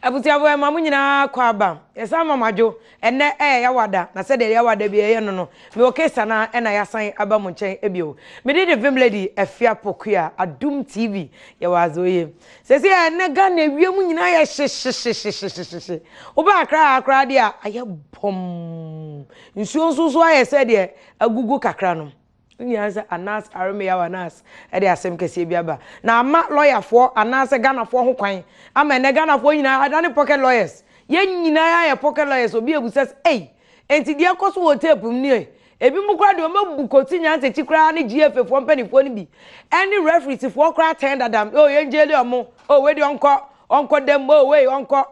Abusuafo ɛma mo nyinaa kɔ aba. Yɛsan ma mo adwo. Ɛnnɛ ɛyɛ Yawada, na sɛdeɛ Yawada bi ɛyɛ no no, mewɔ case anaa ɛna yɛasan aba mo nkyɛn bio. Me din de Vim Lady Afia Pokuya, Adum TV, yɛwɔ adze oye. Sɛsei a ɛnnɛ Ghana ewiem nyinaa yɛ hyehyehyehyehyehye. Woba Accra ha koraa deɛ a, ayɛ bɔmm. Nsuo nso so ayɛ sɛ deɛ agugu kakra no. Ne nyinaa ne sɛ Anas Aremeyaw Anas de asɛm kɛseɛ bi aba. Na ama lɔyafoɔ anaasɛ Ghanafoɔ ho kwan ama ɛnnɛ Ghanafoɔ nyinaa adane pocket lawyers. Yɛn nyinaa ayɛ pocket lawyers. Obi abisa sɛ, ei, enti deɛ ɛkɔ so wɔ tape mu nie? Ebinom koraa deɛ wɔabu Kotsi Nyantakyi koraa ne GFA foɔ mpanimfoɔ no bi ne referees foɔ koraa atɛn dada. Oh, yɛn jaili wɔn. Oh, wei deɛ ɔnkɔ, ɔnkɔ dam. Oh, wei ɔnkɔ.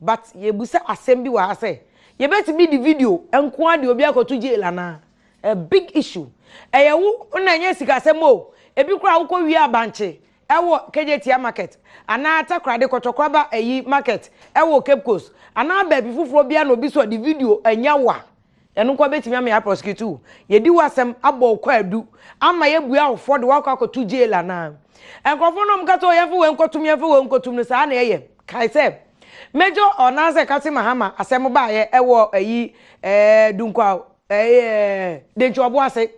But yɛbisa asɛm bi wɔ ha sɛ, yɛbɛtumi de video nko ara de obi akɔto jail anaa? A big issue. Ɛyɛ wo na ɛnyɛ sikasɛm o, ebi koraa wokɔ wie abankye ɛwɔ Kejetia market anaa Takoradi Kɔtɔkoraba ayi market ɛwɔ Cape Coast anaa baabi foforɔ biara na obi sɛ ɔde video anya wo a, ɛno nko ara bɛtumi ama yɛaprosecute wo. Yɛdi w'asɛm abɔ wo kwaadu ama yɛabua wo fɔ de wo akɔ akɔto jail anaa? Nkurɔfoɔ no a wɔka sɛ oh yɛmfa wei nkɔtom yɛmfa wei nkɔtom no saa na ɛyɛ. Kae sɛ Major ɔnaasɛ Kassim Mahama asɛm baeɛ ɛwɔ ayi ɛɛ Dunkwa ɛɛ Denkyi Ɔboase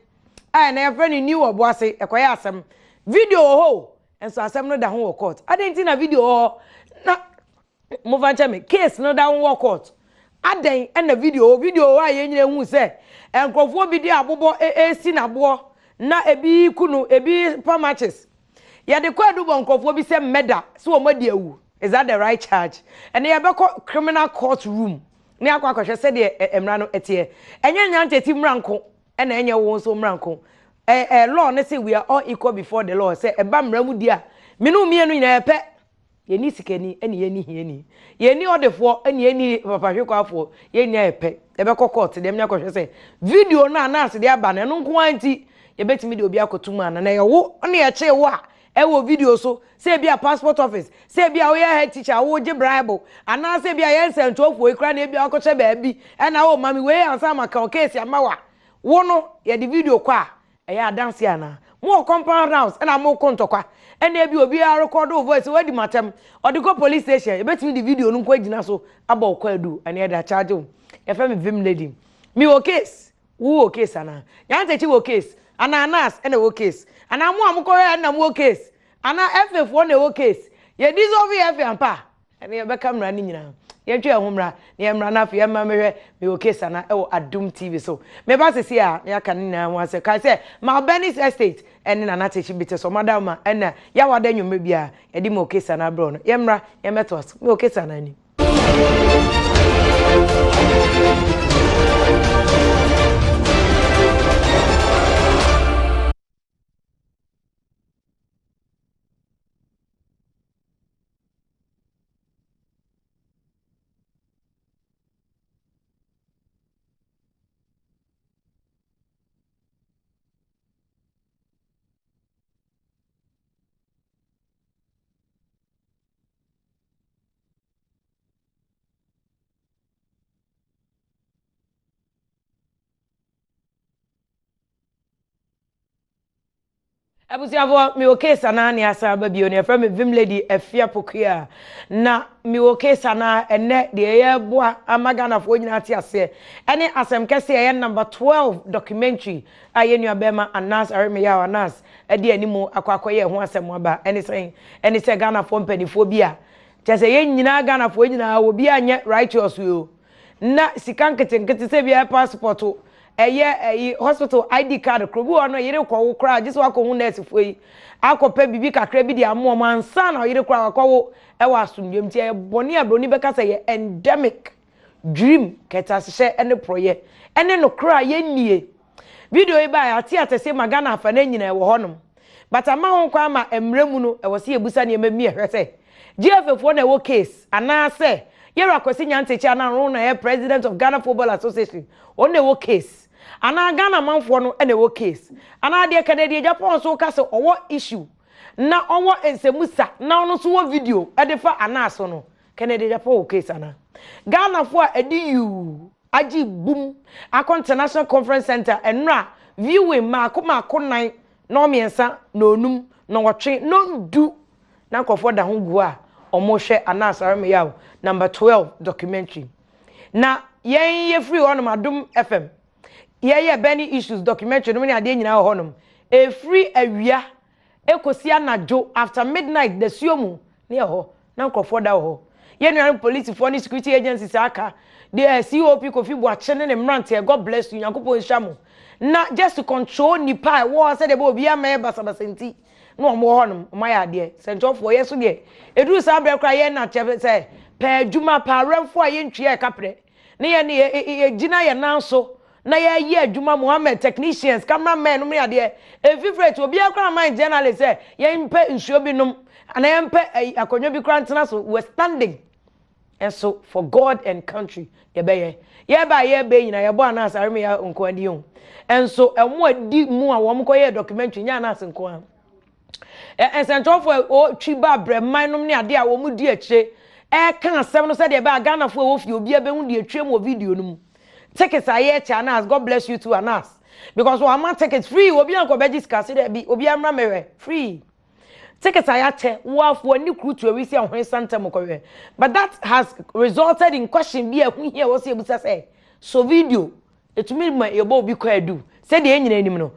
a ɛnɛ yɛfrɛ no New Ɔboase ɛkɔyɛ asɛm. Video wɔ hɔ o, nso asɛm no da ho wɔ court. Adɛn nti na video wɔ hɔ na mofa nkyɛ me case no da ho wɔ court? Adɛn ɛna video wɔ video wɔ hɔ a yɛn nyinaa hu sɛ nkurɔfoɔ bi de abobɔ ɛresi n'aboɔ na ebi ku no ebi pa matches. Yɛde kwaadu bɔ nkurɔfoɔ bi sɛ murder sɛ wɔn adi awu. Is that the right charge? Ɛnɛ yɛbɛkɔ criminal court room na yɛakɔ akɔhwɛ sɛdeɛ mmara no teɛ. Ɛnyɛ Nyantakyi mmara nko ɛna ɛnyɛ wo nso mmara nko. Ɛ ɛ law no se we are all equal before the law sɛ ɛba mmara mu di a, me ne wo mmienu nyinaa yɛpɛ. Yɛnni sikani ɛna yɛnni hiani. Yɛnni ɔdefoɔ ɛna yɛnni papahwekwafoɔ. Yɛn nyinaa yɛ pɛ. Yɛbɛkɔ court deɛ mene akɔhwɛ sɛ video no a nurse de aba no ɛno nko ara nti yɛbɛtumi de obi akɔto mu ana. Na ɛyɛ wo na yɛkyee wo a ɛwɔ video so sɛ ebi a passport office, sɛ ebi a woyɛ head teacher a wogye bribe anaasɛ ebi a yɛn nsɛntwerɛfoɔ yi koraa na ebi a wakɔhyɛ baabi ɛna o ma me wei ansa maka wo case ama wo a wo no yɛde video kɔ a Ɛyɛ adanse anaa? Mo wɔ compound house ɛna mo ko ntɔkwa ɛna ebi obiara record wo voice wadi matam ɔde kɔ police station yɛbɛtumi de video no nko agyina so abɔ wo kwaadu ɛne yɛde akyagye wo. Yɛfrɛ me Vim Lady. Me wɔ case, wo wɔ case anaa? Nyantakyi wɔ case anaa Anas ɛna ɛwɔ case anaa mo a mokɔhwɛ ɛna mo wɔ case anaa FA foɔ na ɛwɔ case? Yɛ dissolve FA ampa a? Ɛnɛ yɛbɛka mmara no nyinaa. Yɛntwe yɛn ho mmra na yɛmmra na afei yɛmma mmɛhwɛ Mewɔ Case Ana ɛwɔ Adom TV so. Meba sisi a na yɛaka ne nyinaa ho asɛm. Kae sɛ Malbernis Estate ɛne Nana Takyi Bitters wɔn adaworoma ɛna Yawada anwummerɛ biara yɛde Mewɔ Case Ana brɛ wo no. Yɛmmra yɛmmɛtoa so. Mewɔ Case Ana ni. Abusuafoɔ mewɔ case anaa ne asan aba bio no yɛfrɛ me Vim Lady Afia Pokuaa na mewɔ case anaa ɛnɛ deɛ yɛreboa ama Ghanafoɔ nyinaa ate aseɛ ɛne asɛm kɛseɛ ɛyɛ number 12 documentary a yɛn nua bɛrima Anas Aremeyaw Anas ɛde animu akɔ akɔyɛ ɛho asɛm aba ɛne sɛn ɛne sɛ Ghanafoɔ mpanimfoɔ bi a kyɛ sɛ yɛn nyinaa Ghanafoɔ nyinaa obiara nyɛ righteous o na sika nketenkete sɛ ebia passport, ɛyɛ ɛyi hospital ID card koro bi wɔ hɔ no yere kɔwo koraa gye sɛ wakɔhu nɛɛsefoɔ yi akɔpɛ biribi kakra bi de ama wɔn ansa na ɔyere koraa wakɔwo ɛwɔ asomdwoem nti ɛyɛ bɔne a broni bɛka sɛ yɛ endemic dwirim kɛtɛasehyɛ ɛne porɔyɛ ɛne nokorɛ a yɛnnie. Video yi baeɛ ate atɛseɛ ma Ghana afa no nyinaa ɛwɔ hɔnom but ama ho kwan ma mmerɛ mu no ɛwɔ sɛ yɛbusa nneɛma bi ɛhwɛ sɛ GFA foɔ na ɛwɔ case anaa sɛ Yɛwura Kwasi Nyantakyi anaa ɔno na ɛyɛ President of Ghana Football Association ɔno na ɛwɔ case anaa Ghana manfoɔ no na ɛwɔ case anaa deɛ Kennedy Agyapong nso ka sɛ ɔwɔ issue na ɔwɔ nsɛmusa na ɔno nso wɔ video ɛde fa anaa so no Kennedy Agyapong wɔ case anaa Ghanafoɔ a ɛde yuu agye bum akɔ International Conference Centre nnora viewing mmaako mmaako nan, nnɔnmiɛnsa, nnɔnum, nnɔnwɔtwe, nnɔndu na nkurɔfoɔ da ho gu hɔ a wɔrehwɛ Anas Aremeyaw Number 12 documentary. Na yɛn yɛfiri hɔnom Adom FM, yɛyɛ Burning Issues documentary nom ne adeɛ nyinaa wɔ hɔnom. Ɛfiri awia ɛkɔsi anadwo after midnight dasuo mu ne yɛ hɔ na nkurɔfoɔ da wɔ hɔ. Yɛn nuanom polisifoɔ ne security agencies a aka, deɛ COP Kofi Boakye ne ne mmeranteɛ, God bless you, Nyankopɔn nhyira mo. Na just to control nnipa a ɛwɔ hɔ sɛdeɛ ɛbɛyɛ obiara mmɛyɛ basabasa nti na wɔn wɔ hɔnom, wɔn ayɛ adeɛ. Sɛnkyerɛwfoɔ yɛ so deɛ, ɛduru saa berɛ koraa yɛn na kyɛ sɛ pɛ adwuma, pɛ awɛmfoɔ a yɛntwia ɛka prɛ. Ne yɛn ne yɛgyina yɛn nan so na yɛyɛ adwuma Mohammed technicians camera men nom ne adeɛ ɛmfifire ti obiara koraa mind journalist sɛ yɛmpɛ nsuo bi nom anaa yɛmpɛ akonnwa bi koraa ntena so. We're standing nso for God and country. Yɛbɛyɛ yɛba a yɛbɛ nyinaa yɛbɔ Anas Aremeyaw nko adi o nso ɛmo adi mu a wɔn kɔyɛ documentary nyɛ Anas nko a nsɛntwerɛfoɔ a wɔtwi ba abrɛman nom ne adeɛ a wɔn di akyire ɛka asɛm no sɛdeɛ ɛbɛyɛ a Ghanafoɔ a ɛwɔ fie obiara bɛhu deɛ atwa mu wɔ video no mu. Tickets a yɛkyɛ Anas, God bless you too, Anas, because wɔn ama tickets free. Obi ankɔ bɛgye sika se dɛ bi obi amra mɛhwɛ free tickets a yɛakyɛ woafo ani kuru tu awi si ahohe santam kɔhwɛ. But that has resulted in question bi a ɛho hia wɔ sɛ yɛbusa sɛ, so video etumi ma yɛbɔ obi kɔ adu? Sɛdeɛ yɛn nyinaa anim no,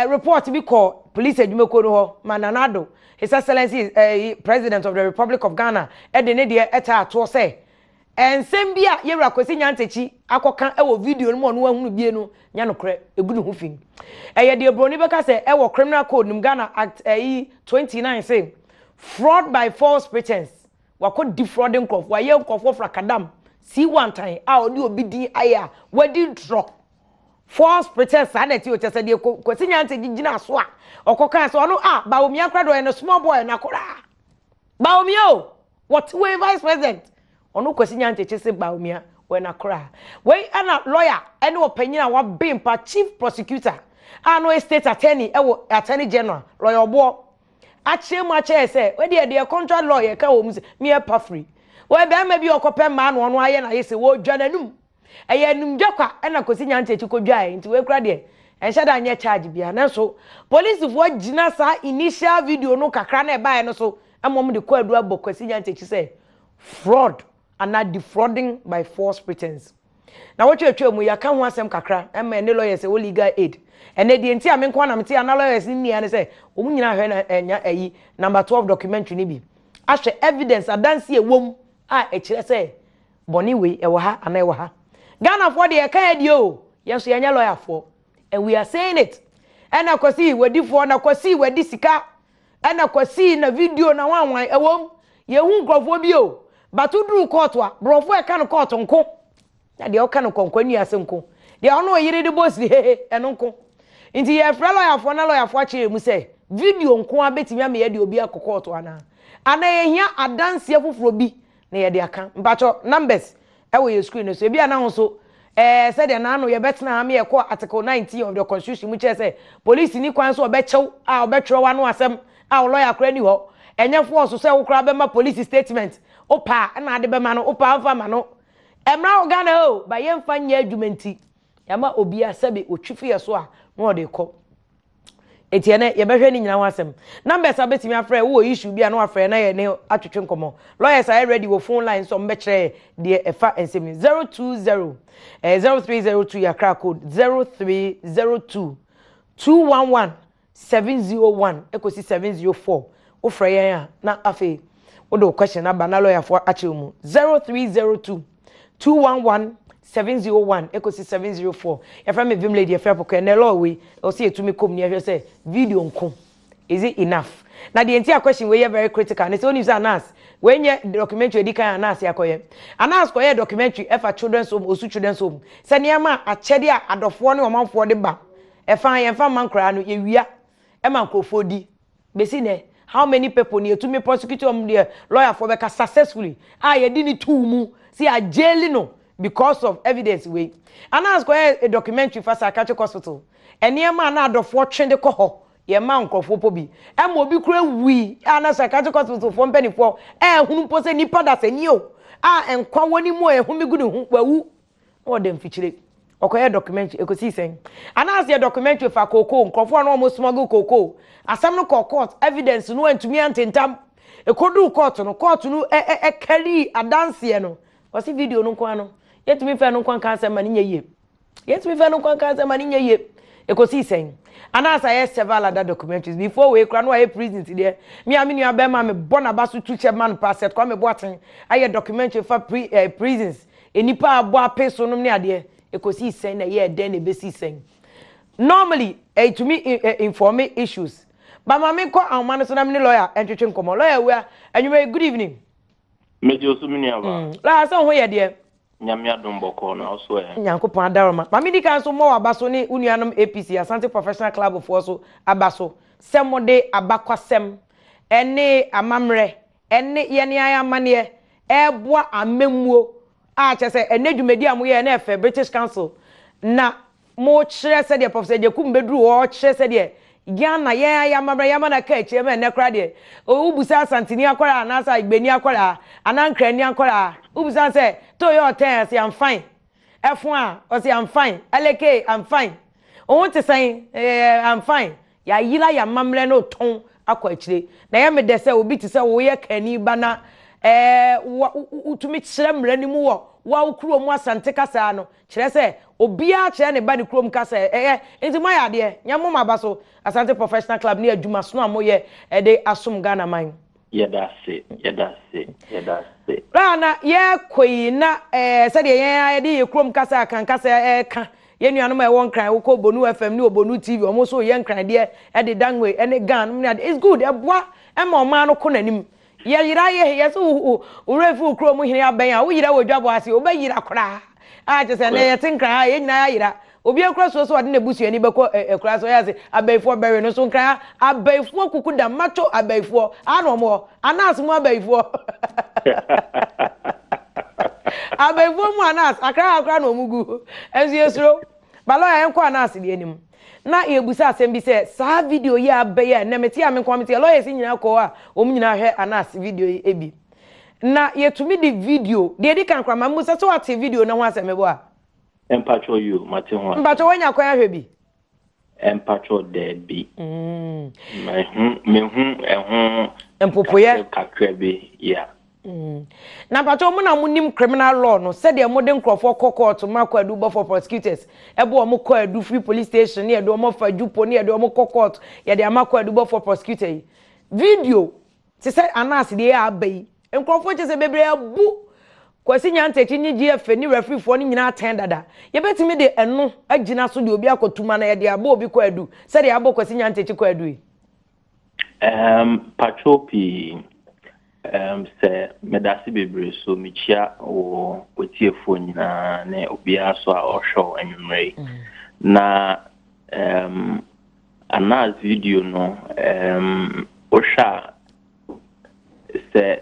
report bi kɔ police adwumakuo no hɔ ma Nana Addo, His Excellency President of the Republic of Ghana, ɛde ne deɛ ɛta atoɔ sɛ nsɛm bi a yɛwura Kwasi Nyantakyi akɔka wɔ video no mu ɔno ahunu bie no nya nokorɛ egu ne ho fi. Ɛyɛ deɛ buroni bɛka sɛ ɛwɔ Criminal Code nim, Ghana Act ɛyi 29, sɛ fraud by false pretense. Wakɔ defraud nkurɔfoɔ, wayɛ nkurɔfoɔ frakadam si wantan a ɔde obi din ayɛ a wadi ntorɔ, false pretense. Saa na ɛte o. Kyɛ sɛ deɛ Kwasi Nyantakyi gyina so a ɔkɔkaa sɛ ɔno a Bawumia koraa deɛ ɔyɛ no small boy na koraa Bawumia o wɔte wei vice president ɔno Kwasi Nyantakyi se Bawumia wɔyɛ na koraa wei. Ɛna lawyer ɛne ɔpanyin a waben pa, chief prosecutor a no yɛ state attorney ɛwɔ Attorney General, lawyer Ɔboɔ akyerɛ mu akyerɛ sɛ wɔde deɛ contract law yɛ ka wɔ mu sɛ meyɛ pa free. Wɔyɛ bɛrima bi a ɔkɔpɛ mmaa na ɔno ayɛ na ayɛ sɛ wɔdwa n'anum ɛyɛ anumdwa kwa. Ɛna Kwasi Nyantakyi kɔdwaeɛ nti wei kora deɛ ɛnhyɛ da nyɛ charge bia. Nanso polisifoɔ gyina saa initial video no kakra na ɛbaeɛ no so ɛma wɔn de kɔ adu abɔ Kwasi Nyantakyi sɛ fraud anaa defrauding by false pretense. Na wɔtwetwe mu yɛaka ho asɛm kakra ɛma ɛne lawyers ɛwɔ Legal Aid. Ɛnɛ deɛ nti a me nko anam te ana lawyers ne nia ne sɛ wɔn nyinaa hwɛ na ɛnya ɛyi Number 12 documentary ne bi ahwɛ evidence adansi ɛwɔ mu a ɛkyerɛ sɛ bɔne wei ɛwɔ ha anaa ɛwɔ ha. Ghanafoɔ deɛ yɛka yɛ deɛ o, yɛn nso yɛnyɛ lawyerfoɔ and we are saying it. Ɛna Kwasi wadifoɔ na Kwasi wadi sika, ɛna Kwasi na video na wanwan ɛwɔ mu. Yɛhu nkurɔfoɔ bi o, but woduru court a borɔfo ɛka no court nko na deɛ ɔka no kɔnkɔ nni ase nko deɛ ɔno ɔyere de bɔ siri hehe ɛno nko. Nti yɛfrɛ lɔyafoɔ na lɔyafoɔ akyerɛ mu sɛ video nko a bɛtumi ama yɛde obi akɔ court anaa yɛhia adanseɛ foforɔ bi na yɛde aka. Mpakyɛ numbers ɛwɔ yɛ screen no so. Ebi a na nso sɛdeɛ n'ano yɛbɛtena ha mi yɛkɔ Article 19 of the Constitution mu kyerɛ sɛ polisi ni kwan so ɔbɛkyɛw a ɔbɛtwerɛ w'ano asɛm a ɔlɔya koraa ni hɔ. Ɛnyɛ force sɛ wokora bɛma polisi statement. Wopa ɛna ade bɛma no, wopa nfa ma no. Mmara wɔ Ghana o ba yɛmfa nyɛ adwuma nti yɛama obiara sɛbi otwi fi yɛ so a na ɔde kɔ. Eti ɛnɛ yɛbɛhwɛ ne nyinaa ho asɛm. Numbers a bɛtumi afrɛ wowɔ issue bi a na wafrɛ na yɛ ne atwetwe nkɔmmɔ. Lawyers ayɛ ready wɔ phone line so ɔmbɛkyerɛ deɛ ɛfa nsɛm yi. 020 0302 yɛ Accra code, 0302 211 701 ekosi 704. Wofrɛ yɛn a na afei wode wo question aba na lawyerfoɔ akyerɛ mu. 0302 211 701 ekosi 704. Yɛfrɛ me Vim Lady Yɛfrɛ Pɔkɔ. Ɛnɛ law wei ɛwɔ sɛ yɛtumi kɔm ne yɛhwɛ sɛ video nko, is it enough? Na deɛ nti a question wei yɛ very critical ne sɛ onim sɛ Anas wei nyɛ documentary edi kan. Anas akɔyɛ, Anas kɔyɛ documentary ɛfa children's home, Osu Children's Home, sɛ nneɛma a akyɛdeɛ a adɔfoɔ ne ɔmanfoɔ de ba ɛfa yɛmfa mma nkoraa no yɛwia ɛma nkurɔfoɔ di. Besi nɛ how many people ne yɛtumi prosecute wɔn deɛ lawyerfoɔ bɛka successfully a yɛde ne tuu mu sɛ yɛagyeli no because of evidence wei? Anas kɔyɛ documentary fa psychiatric hospital, nneɛma a na adɔfoɔ twe de kɔ hɔ yɛma nkurɔfoɔ po bi ɛma obi kura wui a na psychiatric hospital foɔ mpanimfoɔ ɛɛhunu mpo sɛ nipa da sɛ nie o a nkwa wɔ ne mu a ɛhome gu ne ho wawu na ɔda mfikyire. Ɔkɔyɛ documentary ekosi sɛn? Anaasɛ yɛ documentary fa kookoo, nkurɔfoɔ a na wɔn smuggle kookoo, asɛm no kɔ court, evidence no antumi antentam. Ɛkɔduu kɔɔto no, kɔɔto no karii adanseɛ no. Ɔse video no nko ara no, yɛntumi mfa ɛno nko ara nka asɛm ma no nyɛ yie. Yɛntumi mfa ɛno nko ara nka asɛm ma no nyɛ yie. Ɛkɔsii sɛn? Anaasɛ ayɛ several other documentaries. Before wei koraa na wayɛ prisons deɛ. Me a me nua bɛrima mebɔ n'aba so tu kyɛ ma no paa Seth Kwame Boateng ayɛ documentary fa pre, eh, prisons. Nnipa a abɔ ape so nom ne adeɛ. Ɛkɔsii sɛn na ɛyɛɛ dɛn na ɛbɛsii sɛn? Normally, ɛtumi informe issues. Ba ma menkɔ ahoma no so na me ne lawyer ntwetwe nkɔmmɔ. Lawyer Awua, anwummerɛ yi, good evening. Megye wo so me nua baa. Lawyer, sɛ wo ho yɛ deɛ? Nyame adom bɔkɔɔ na wo so ɛ? Nyankopɔn adaworoma. Ma medi kan nso mmɔ w'aba so ne wo nuanom APC, Asante Professional Club foɔ so aba so sɛ mode abakwasɛm ne amammerɛ ne yɛn ara amanneɛ reboa amammuo a kyerɛ sɛ ɛnnɛ dwumadi a moyɛɛ no ɛfɛ British Council na mokyerɛ sɛdeɛ Professor Agyekum bɛduru hɔ ɔkyerɛ sɛdeɛ Ghana yɛn ara yɛn amammerɛ yɛama no aka akyire ma ɛnnɛ koraa deɛ wobisa Asanteni akwadaa anaasɛ Agbeni akwadaa anaa Nkrani akwadaa wobisa no sɛ to yɛ ɔtɛn ɔse I'm fine ɛfo a ɔse I'm fine ɛlɛkee I'm fine wo ho te sɛn ɛɛ I'm fine Yɛayera yɛn amammerɛ no retɔn akɔ akyire. Na ɛyɛ me dɛ sɛ obi te sɛ wo woyɛ Kanni ba na ɛɛ wotumi kyerɛ mmara no mu wɔ wo a wo kurom Asante kasa no. Kyerɛ sɛ obiara kyerɛ ne ba ne kurom kasa ɛyɛ. Nti moayɛ adeɛ. Nyame mo aba so. Asante Professional Club ne adwumasono a moyɛ de asom Ghana man. Yɛda ase, yɛda ase, yɛda ase. Berɛ a na yɛrekɔ yi, na ɛɛ sɛdeɛ yɛn ara yɛde yɛn kurom kasa Akan kasa reka, yɛn nuanom a ɛwɔ Nkran, wokɔ Obonu FM ne Obonu TV, wɔn nso reyɛ Nkran deɛ de Dangme ne Ga nom ne adeɛ. It's good, ɛboa ma ɔman no kɔ n'anim. Yɛyera yɛ, yɛse wo wo wo werɛ fi wo kurom hene abɛn a, woyera wɔ dwabɔ ase, wobɛyera koraa. A kyerɛ sɛ nnɛ yɛte Nkran ha, yɛn nyinaa yɛayera. Obiara kura suo sɛ ɔde n'abusuani bɛkɔ akuraa so, ɔyɛ ase abayifoɔ bɛwe no so nkran ha, abayifoɔ kuku da macho abayifoɔ, aha na wɔn wɔ, Anas mu abayifoɔ, abayifoɔ mu Anas, akra ha koraa na wɔn gu, ɛnso yɛsuro, ba lɔya yɛnkɔ Anas deɛ anim, na yɛbusa asɛm bi sɛ, saa video yi a abɛyɛ a ɛnɛ mete a me nko ara mete a, lawyers nyinaa kɔ hɔ a wɔn nyinaa hwɛ Anas video yi bi, na yɛtumi de video, deɛ ɛdi kan koraa ma mmusa sɛ wate video no ho asɛm mebɔ a? Mpatsɔ yoo, mate ho asɛm. Mpatsɔ wanya kwan ahwɛ bi? Mpatsɔ daabi. Mehu mehu ɛho Mpopoeɛ. kakra bi, yeah. Na mpatsɔ mo na mo nim criminal law no sɛdeɛ mo de nkorɔfoɔ kɔ court ma kwaadu bɔfoɔ prosecutors ɛbɔ wɔn kwaadu firi police station ne yɛde wɔn afa dwupo ne yɛde wɔn kɔ court yɛde ama kwaadu bɔfoɔ prosecutor yi video Te sɛ Anas deɛ a aba yi, nkurɔfoɔ kyerɛ sɛ bebree abu Kwasi Nyantakyi ne GFA ne refereefoɔ no nyinaa atɛn dada. Yɛbɛtumi de ɛno agyina so de obi akɔtum anaa yɛde abɔ obi kwaadu sɛdeɛ yɛabɔ Kwasi Nyantakyi kwaadu yi? Um, patrol pii. Um, sɛ medase bebree so mekyia wo w'atiefoɔ nyinaa ne obiara so a ɔhwɛ wo anwummerɛ yi. Na um, Anas video no, um, wohwɛ a sɛ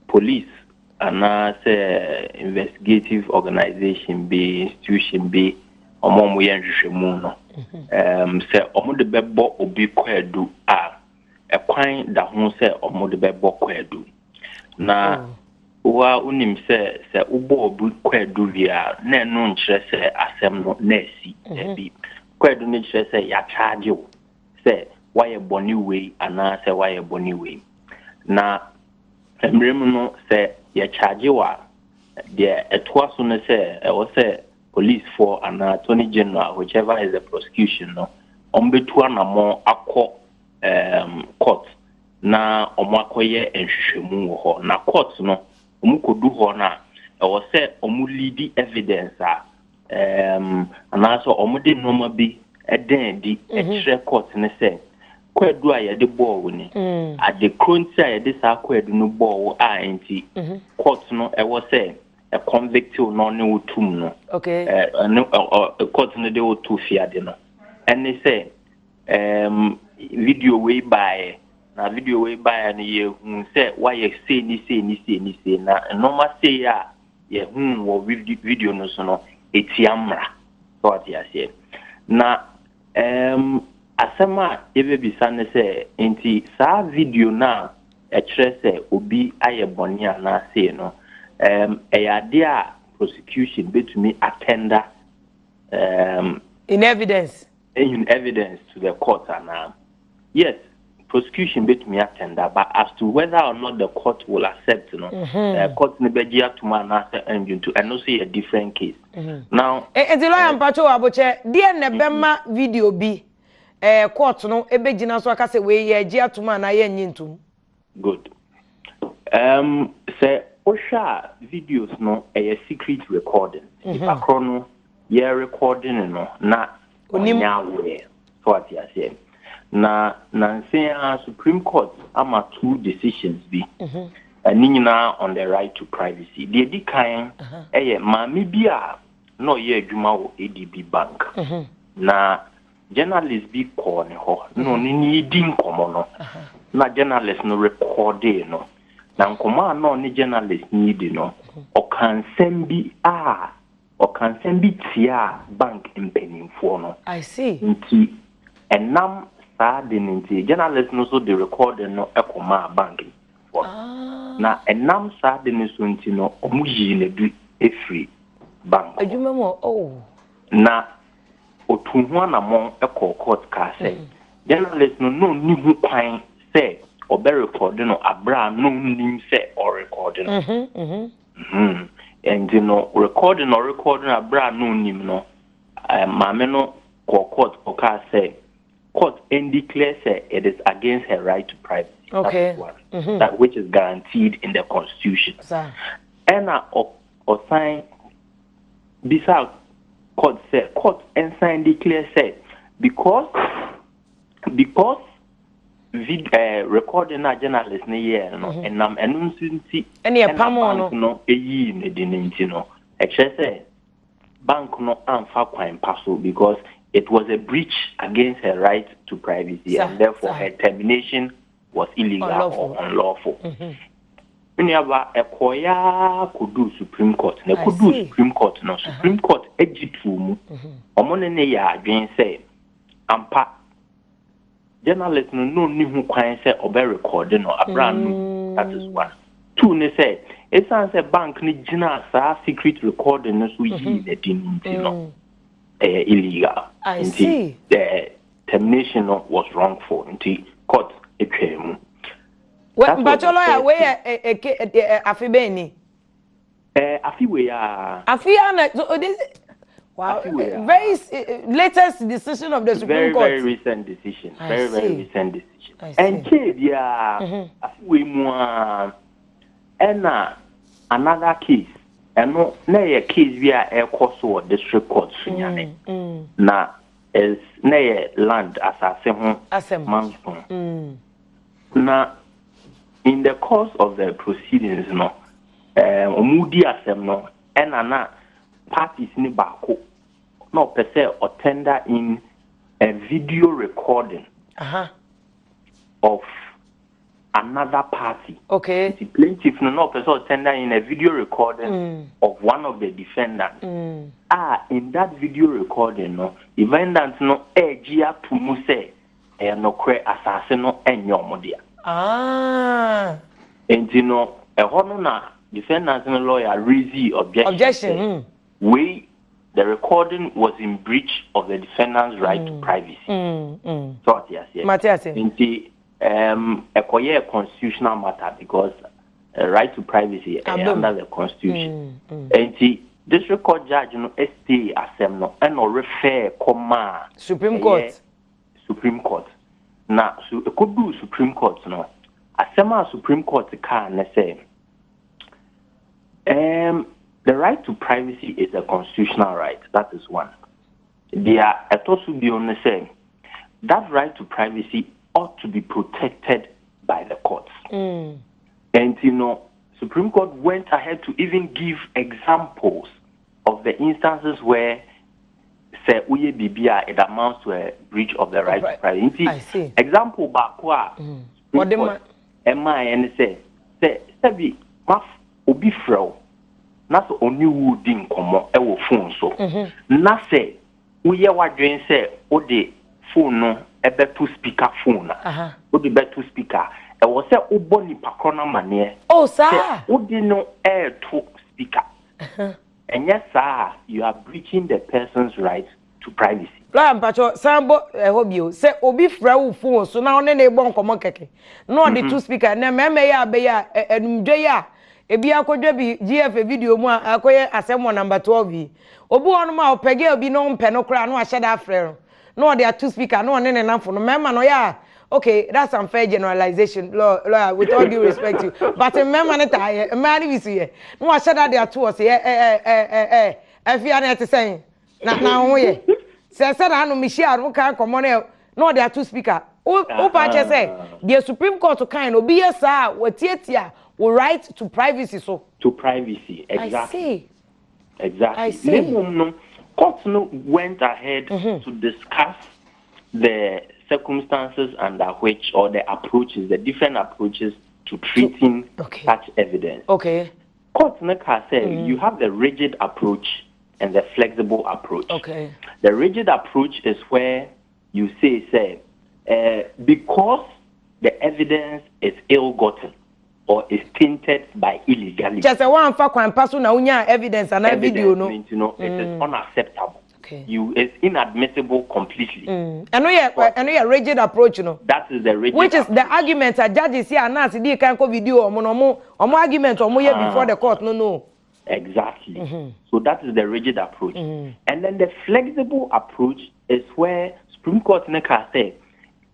police anaasɛ investigative organization bi, institution bi, wɔn a wɔyɛ nhwehwɛmu no, um, sɛ wɔde bɛbɔ obi kwaadu a, ɛkwan da ho sɛ wɔde bɛbɔ kwaadu. Na oh. Wo ara wonim sɛ sɛ wobɔ obi kwaadu wie a, na ɛno nkyerɛ sɛ asɛm no na asi. Mhm. Dabi. Kwaadu no kyerɛ sɛ yɛakyagye wo sɛ woayɛ bɔne wei anaasɛ woayɛ bɔne wei. Na mmerɛ mu no, sɛ yɛkyagye wo a, deɛ ɛtoa so no sɛ ɛwɔ sɛ policefoɔ anaa attorney general, whichever is the prosecution no, wɔbɛtu anammɔn akɔ um, court na wɔakɔyɛ nhwehwɛmu wɔ hɔ. Na court no, wɔkɔdu hɔ no a, ɛwɔ sɛ wɔn leadi evidence a um, anaasɛ wɔde nneɛma bi dan adi mhm. kyerɛ court no sɛ kwaadu a yɛde bɔɔ wo ni. Mm. Ade koro nti a yɛde saa kwaadu no bɔɔ wo a nti mhm. court no ɛwɔ sɛ ɛconvict wo na ɔne wo tum no. Ɛne court no de wo to fiade no. Ɛne sɛ Ɛɛm, video wei baeɛ, na video wei baeɛ no yɛhuu sɛ woayɛ sei ne sei ne sei ne sei, na nnoɔma sei a yɛhuu wɔ video no so no, ɛtia mmara. Sɛ wate aseɛ. Na ɛɛm, asɛm a yɛbɛbisa ne sɛ, nti saa video no a ɛkyerɛ sɛ obi ayɛ bɔne anaa sei no, ɛɛm, ɛyɛ adeɛ a prosecution bɛtumi atɛnda ɛɛm, in evidence. In evidence to the court anaa? Yes, Prosecution bɛtumi atender, but as to whether or not the court will accept no, court no bɛgye atom anaasɛ ɛngye nto, ɛno nso yɛ different case. Now, Nti lawyer, mpakyɛ wɔ abokyɛ, deɛ na ɛbɛma video bi court no ɛbɛgyina so aka sɛ wei yɛgye atom anaa yɛnnye ntom? Good. Sɛ wohwɛ a, videos no ɛyɛ secret recording. Nipa korɔ no yɛ recording no na Onim. Ɔnyɛ aware. So ate aseɛ. Na nanse a Supreme Court ama two decisions bi. Ɛne nyinaa on the right to privacy. Deɛ di kan ɛyɛ maame bi a na ɔyɛ adwuma wɔ ADB Bank. Na journalist bi kɔɔ ne hɔ na ɔne ne di nkɔmmɔ no, na journalist no recordee no. Na nkɔmmɔ a na ɔne journalist no di no, ɔka nsɛm bi tia bank mpanimfoɔ no. I see. Nti ɛnam saa de no nti, journalist no nso de recording no ɛkɔmaa bank mpanimfoɔ no. Na ɛnam saa de no so nti no, ɔmo yii n'adu efiri bank hɔ. Adwuma mu, oh. Na otu ho anammɔn kɔɔ court kaa sɛ journalist no na ɔnni ho kwan sɛ ɔbɛ record no abere a na ɔnnim sɛ ɔrecord no. Nti no recording na ɔrecord no abere a na ɔnnim no, maame no kɔɔ court kɔkaa sɛ court declare sɛ it is against her right to privacy. That is one. That which is guaranteed in the constitution. Ɛna ɔsan bisa court sɛ court nsan declare sɛ because vid recording na journalist ne yɛɛ no, ɛnam ɛno nso nti ɛne ɛpam no. Bank no eyii ne de ne nti no, ɛkyerɛ sɛ bank no amfa kwan pa so because it was a breach against her right to privacy and therefore her termination was illegal unlawful. Or unlawful. Nnuaba ɛkɔɔ kɔduu Supreme Court na I ɛkɔduu see. Supreme Court no, Supreme Court agye too mu, ɔmo ne ne yɛ adwene sɛ ampa journalist no na ɔnni ho kwan sɛ ɔbɛ record no abira no. That is one. Two ne sɛ ɛsiane sɛ bank no gyina saa secret recording no so yii n'adi no nti no, ɛyɛ illegal. I Nti see. the termination no was wrongful, nti court atwaa mu. That was Mpakyɛ the lawyer, first wei yɛ eke afe bɛn ni? Afi wei a. Afe ya na so this, wow. Afi wei a. Very latest decision of the Supreme Very Court. very recent decision. I Very very see. recent decision. I see. Ɛnkyɛn biara, afi wei mu a, ɛna another case, ɛno na yɛ case bi a ɛkɔ so wɔ District Court Sunyane, na ɛs na yɛ land, asase ho asɛm. Manso na in the course of the proceedings no, ɔmo di asɛm no, ɛna na parties ne baako na ɔpɛ sɛ ɔtender in a video recording of another party. Nti plaintiff no na ɔpɛ sɛ ɔtender in a video recording of one of the defendants. Ah, in that video recording no, defendant no ɛregye ato mu sɛ ɛyɛ nokorɛ, asase no ɛnyɛ ɔmo dea. Nti no, ɛhɔ no na defendant no lawyer raise objection. Objection. Sɛ, wei, the recording was in breach of the defendant's right to privacy. So ɔte aseɛ. Mate ase. Nti ɛkɔyɛ constitutional matter because right to privacy ɛyɛ Abom. under the constitution. Nti district court judge no stay asɛm no, ɛna ɔrefer kɔmaa Supreme ɛyɛ Court. Supreme Court. Na so ɛkɔduu Supreme Court no, asɛm a Supreme Court kaa ne sɛ the right to privacy is a constitutional right. That is one. Deɛ ɛtɔ so bio ne sɛ that right to privacy ought to be protected by the courts. And Supreme Court went ahead to even give examples of the instances where sɛ woyɛ biribi a it amounts to a breach of the right to privacy. I see. Nti example baako a Supreme Wɔde Court ɛmaa yɛn ne sɛ sɛbi ma obi frɛ wo na sɛ ɔne wo di nkɔmmɔ ɛwɔ phone so, na sɛ woyɛ w'adwene sɛ wode phone no ɛbɛto speaker phone a, wode bɛto speaker, ɛwɔ sɛ wobɔ nipa korɔ no amanneɛ Oh, sɛ saa. wode no ɛɛto speaker. Ɛnyɛ saa a, you are breaching the person's right to privacy. Lawyer mpakyɛw san bɔ ɛhɔ bio sɛ obi frɛ wo phone so na ɔne ne bɔ nkɔmmɔ kɛkɛ na ɔde to speaker ɛnɛ mmarima yi a bɛyɛ a anumdwa yi a ebi akɔdwa bi GFA video mu a akɔyɛ asɛm wɔ number 12 yi obi wɔ hɔnom a ɔpɛ girl bi na ɔmpɛ no koraa na wahyɛ da afrɛ no na ɔde ato speaker na ɔne ne namfo no mmarima no ɔyɛ a okay, that's unfair generalization, lawyer, with all due respect to you, but mmarima no taa yɛ, mmaa no bi so yɛ na wahyɛ da de ato hɔ sɛ ɛ ɛ ɛ ɛ ɛ afia no ɛte sɛn na na ho yɛ sɛ na ano mehyia no ka nkɔmmɔ no na ɔde ato speaker wo pa kyɛ sɛ deɛ Supreme Court kan no obi yɛ saa a watiatia wo right to privacy so. To privacy, exactly. I see. Exactly. I see. Na mmom no, court no went ahead to discuss the circumstances under which or the approaches, the different approaches to treating such evidence. Court no ka sɛ you have the rigid approach and the flexible approach. The rigid approach is where you say, because the evidence is ill-gotten or is tainted by illegality. Kyɛ sɛ woamfa kwan pa so na wonya evidence anaa video no. Evidence no, it is unacceptable. You it's inadmissible completely. Ɛno yɛ rigid approach no. That is the rigid Which is the argument a judges yi anaasɛ di kan kɔ video ɔmo no ɔmo argument ɔmo yɛ before the court no. Exactly. So that is the rigid approach. And then the flexible approach is where Supreme Court no ka sɛ,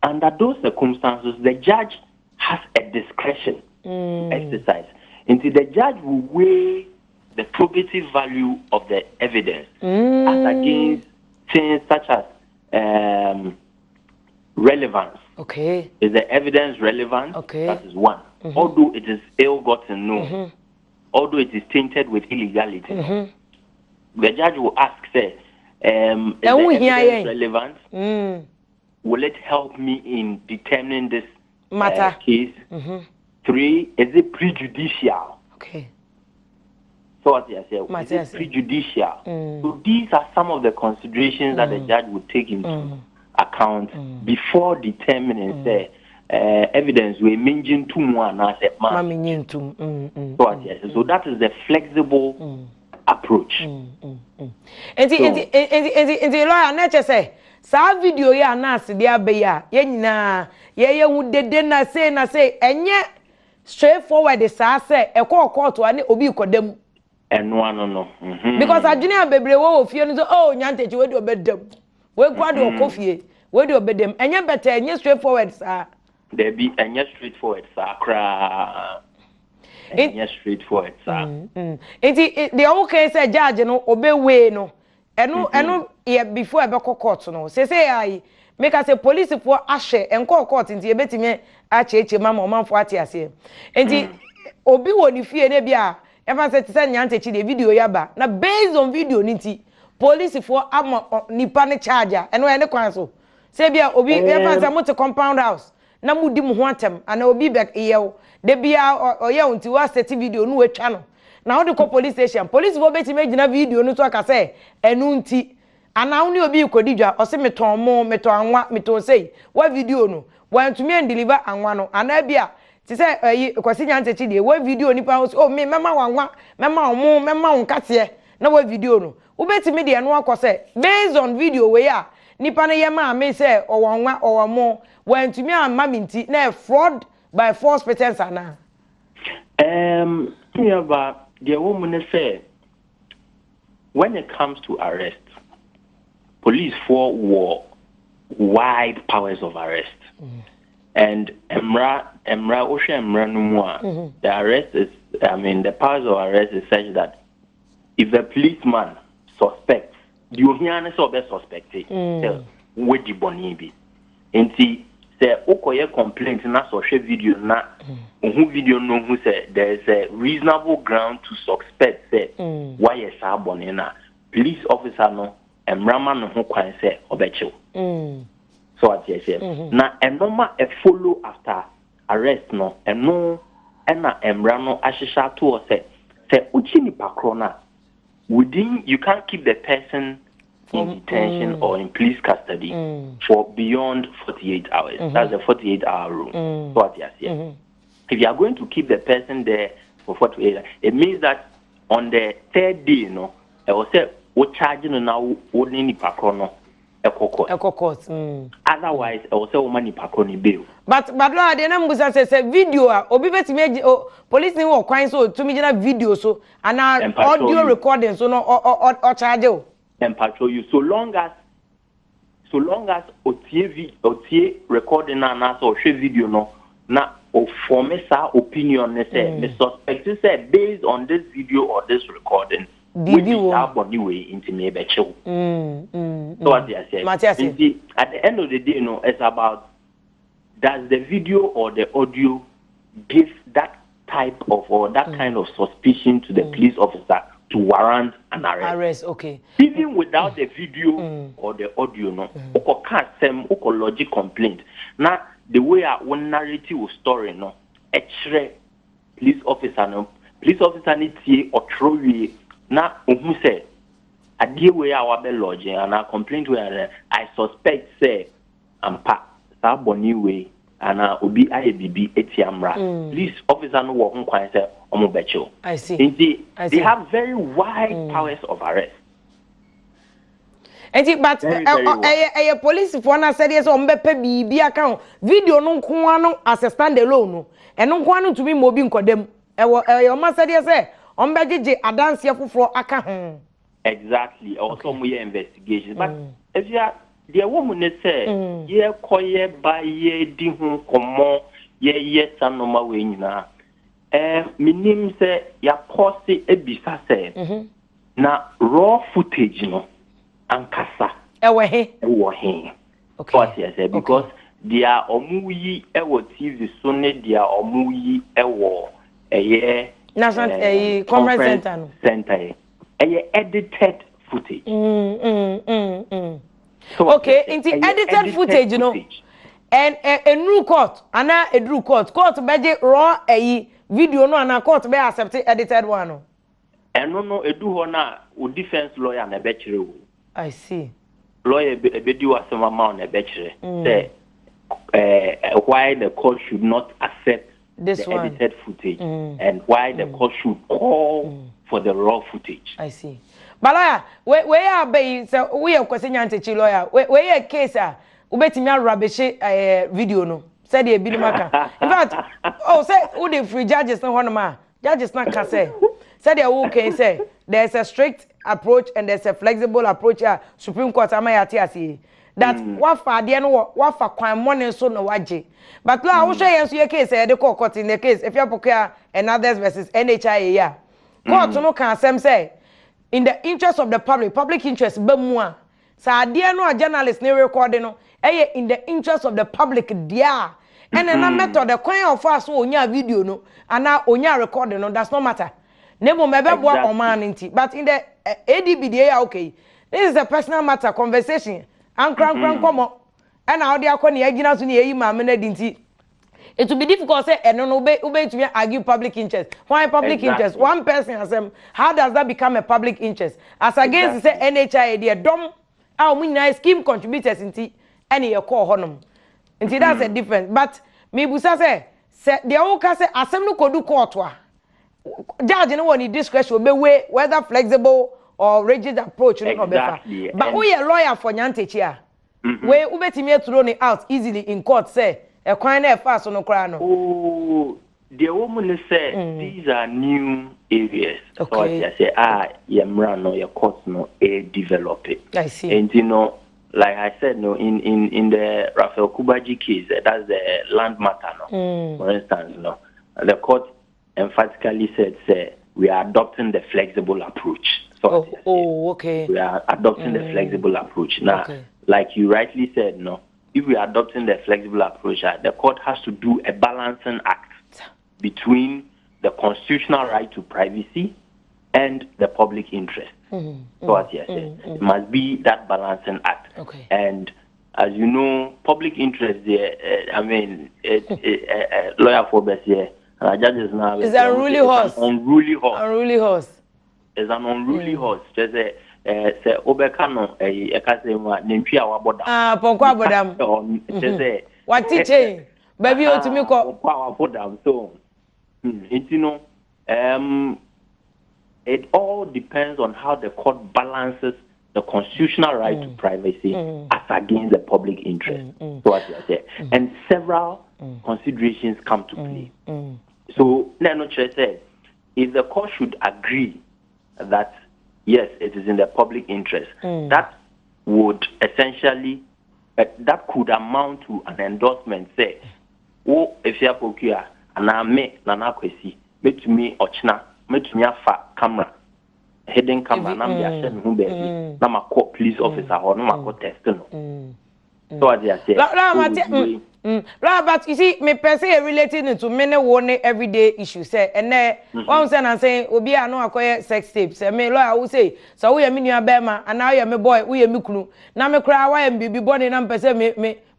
under those circumstances, the judge has a discretion to exercise. Until the judge will weigh the probative value of the evidence as against things such as relevance. Is the evidence relevant? That is one. Although it is ill-gotten, no. Although it is tainted with illegality. The judge will ask, say, is Ɛho the hia evidence yɛn. relevant? Will it help me in determining this Matter. Case? Three, is it prejudicial? So what I say, is Matthias. it prejudicial? So these are some of the considerations that the judge would take into account before determining, say, evidence we mention to one as a Ma man. me nye ntum. So what I say, so that is the flexible approach. Nti nti lawyer na kyɛ sɛ saa video yi a nurse de aba yi a yɛn nyinaa yɛyɛ hu dede na se ɛnyɛ straightforward saa sɛ ɛkɔɔ court a ne obi kɔda mu. Ɛno ano no. Because adwene a bebree wɔ fie no sɛ, oh, Nyantakyi wei de ɔbɛda mu, wei kura de ɔkɔ fie, wei de ɔbɛda mu, ɛnyɛ bɛtɛ, ɛnyɛ straightforward saa. Dabi, ɛnyɛ straightforward saa koraa. Ɛnyɛ straightforward saa. Nti deɛ ɔwoka sɛ judge no ɔbɛwee no, ɛno yɛ before ɛbɛkɔ court no. Sese ayi meka sɛ polisifoɔ ahyɛ nkɔɔ court nti yɛbɛtumi akyerɛkyerɛ mu ama ɔmanfoɔ ate aseɛ. Nti obi wɔ ne fie ne bi a yɛfa sɛ te sɛ Nyantakyi deɛ video yɛ aba na based on video ne nti polisifoɔ ama nipa ne charge a ɛno ɛne kwan so sɛ bi a obi yɛfa sɛ mote compound house na mudi mo ho atɛm ana obi bɛ yɛ wo de bia ɔyɛ wo nti woasɛte video no woatwa no na wode kɔ police station, polisifoɔ bɛtumi agyina video no so aka sɛ ɛno nti anaa wo ne obi kɔdi dwa, ɔse metɔn mo, metɔn anwa, metɔn sei, wa video no wantumi andeliver anwa no, anaa bi a te sɛ ɛyi Kwasi Nyantakyi deɛ wa video nipa ho sɛ, oh, me mɛma wo anwa, mɛma wo mo, mɛma wo nkateɛ na wa video no, wobɛtumi deɛ no akɔ sɛ based on video wei a nipa no yɛ maa me sɛ ɔwɔ nwa, ɔwɔ mo, wantumi amma me nti na ɛ fraud by false pretense anaa? Nuaba, deɛ ɛwɔ mu ne sɛ when it comes to arrest, policefoɔ wɔ wide powers of arrest. And mmra, wohwɛ mmra no mu a, the arrest is, I mean, the powers of arrest is such that if a policeman suspects, deɛ ohia ne sɛ ɔbɛ suspect sɛ wadi bɔne bi. Nti sɛ wokɔyɛ complaint na sɛ ɔhwɛ video na ohu video no ohu sɛ there is a reasonable ground to suspect sɛ wayɛ saa bɔne no a, police officer no mmara ma no ho kwan sɛ ɔbɛkyew. So ate aseɛ na ɛnɔma ɛfollow after arrest no, ɛno ɛna mmara no ahyehyɛ ato hɔ sɛ wokyi nipa korɔ no a, within you can't keep the person in detention or in police custody for beyond 48 hours. That's the 48 hour rule. So ate aseɛ, if you are going to keep the person there for 48 hours, it means that on the third day no, ɛwɔ sɛ wo charge no na wo ne nipa korɔ no. Ɛkɔ court. Ɛkɔ court. Otherwise, ɛwɔ sɛ wɔma nipa korɔ no bail. But lawyer deɛ na mbusa sɛ video a obi bɛtumi agyi o, police ni wɔ kwan sɛ otumi gyina video so anaa audio recording so no ɔ ɔcharge o? Mpatwɔ you, so long as otie vi otie recording na anaasɛ ɔhwɛ video no na ɔform saa opinion ne sɛ me suspect sɛ based on this video or this recording, biribi wɔ saa bɔne wei nti mebɛkyew. So what you say? Mate ase. Nti at the end of the day no, it's about does the video or the audio give that type of or that kind of suspicion to the police officer to warrant an arrest. Arrest, okay. Even without the video or the audio no, wokɔ ka asɛm, wokɔ lodge complaint na the way a wo narrate wo story no ɛkyerɛ police officer no, police officer no tie, ɔtwerɛ wie na ohun sɛ adeɛ wei a wabɛ lodge anaa complaint wei a, I suspect sɛ ampa saa bɔne wei anaa obi ayɛ biribi etia mmara, police officer no wɔ ho kwan sɛ ɔmo bɛkyew. I see. Nti I they see. have very wide powers of arrest. Nti but Very, very wide. Ɛyɛ polisifoɔ no asɛdeɛ sɛ wɔn bɛpɛ biribi aka ho. Video no nko ara no as a stand alone no, ɛno nko ara no ntumi ma obi nkɔdam. Ɛwɔ ɛyɛ wɔn asɛdeɛ sɛ wɔn bɛgyegye adanseɛ foforɔ aka ho. Exactly, ɛwɔ sɛ ɔmo yɛ investigation, but efia deɛ ɛwɔ mu ne sɛ yɛkɔ yɛ ba yɛdi ho nkɔmmɔ, yɛyɛ saa nneɛma wei nyinaa, menim sɛ yɛapɔse ebisa sɛ na raw footage no ankasa ɛwɔ he? Ɛwɔ he? Ɔte sɛ because deɛ ɔmo yi ɛwɔ TV so ne deɛ ɔmo yi ɛwɔ ɛyɛ National ɛyi conference center no. Center yi ɛyɛ edited footage. So Okay, ɔte nti ɛyɛ edited footage no ɛn ɛ enuru court anaa eduru court, court bɛgye raw ɛyi video no anaa court bɛ accept edited one no? Ɛno no edu hɔ na o defence lawyer na ɛbɛkyerɛ o. I see. Lawyer ebedi w'asɛm ama wo na ɛbɛkyerɛ sɛ why the court should not accept this the one edited footage and why the court should call for the raw footage. I see. But lawyer, wei a aba yi, sɛ woyɛ Kwasi Nyantakyi lawyer, wei yɛ case a wobɛtumi arubbish video no sɛdeɛ ebinom aka. In fact, oh, sɛ wode firi judges no hɔnom a, judges no aka sɛ sɛdeɛ wokan sɛ there's a strict approach and there's a flexible approach a Supreme Court ama yɛate aseɛ yi, that wafa adeɛ no wɔ wafa kwan mmɔne so na wagye. But lawyer, wohwɛ yɛn nso yɛ case a yɛde kɔɔ court, in the case Efia Pokuaa and others versus NHIA yi a, court no ka asɛm sɛ in the interest of the public, public interest bɛ mu a, sɛ adeɛ no a journalist ne record no ɛyɛ in the interest of the public deɛ a, ɛna na method kwan a ɔfa so onya video no anaa onya record no does not matter, na mmom ɛbɛboa ɔman no nti. But in the ADB deɛ yɛ a, okay, this is a personal matter, conversation ankorankora nkɔmɔ ɛna ɔde akɔ ne agyina so ne yɛyi maame no adi, nti it will be difficult sɛ ɛno no wobɛtumi argue public interest. Why public interest? One person asɛm, how does that become a public interest as against sɛ NHIA deɛ, dɔm a wɔn nyinaa yɛ scheme contributors nti ɛne yɛkɔɔ hɔnom? Nti that's a difference. But mibusa sɛ deɛ woka sɛ asɛm no kɔdu court a, judge no wɔ ne discretion, obewe whether flexible or rigid approach no na ɔbɛfa. But woyɛ lawyer for Nyantakyi a, wei wobɛtumi athrow ne out easily in court sɛ ɛkwan na ɛfa so no koraa no? Oh, deɛ wɔ mu ne sɛ these are new areas. So ɔte ase a yɛ mmara no, yɛ court no develop it. I see. Nti no, like I said no, in the Raphael Kubaji case, that's the land matter no. For instance no, the court emphatically said sɛ we are adopting the flexible approach. So ɔte ase. We are adopting the flexible approach. Now, like you rightly said, no, if we are adopting the flexible approach, the court has to do a balancing act between the constitutional right to privacy and the public interest. So as you said, it must be that balancing act. And as you know, public interest there, I mean, it, lawyer for best here, and judges now. It's an unruly horse. Unruly horse. Unruly horse. It's an unruly horse. Just sɛ sɛ wobɛka no ɛyi ɛka sɛ mu a, nantwi a wabɔ dam. Ah, pɔnkɔ abɔ dam. Kyerɛ sɛ wate chain baabi a otumi kɔ. Pɔnkɔ a wabɔ dam so nti no it all depends on how the court balances. The constitutional right to privacy as against the public interest. So what I say, and several considerations come to play. So na ɛno kyerɛ sɛ if the court should agree that yes, it is in the public interest, that would essentially that could amount to an endorsement sɛ wo Afia Pokua anaa me Nana Akwasi mɛtumi ɔkyena mɛtumi afa camera, hidden camera, na mede ahyɛ me ho baabi na makɔ police officer hɔ na makɔ test no. So ate aseɛ? Lawyer Mate, lawyer, but you see, me pɛ sɛ yɛ relating it to me ne wo ne everyday issue sɛ ɛnɛ wɔn sɛ nansan obi a no akɔyɛ sex tape sɛ me lawyer wo say sɛ woyɛ me nua bɛrima anaa woyɛ me boy, woyɛ me kunu na me koraa woayɛ me biribi bɔne na mpɛ sɛ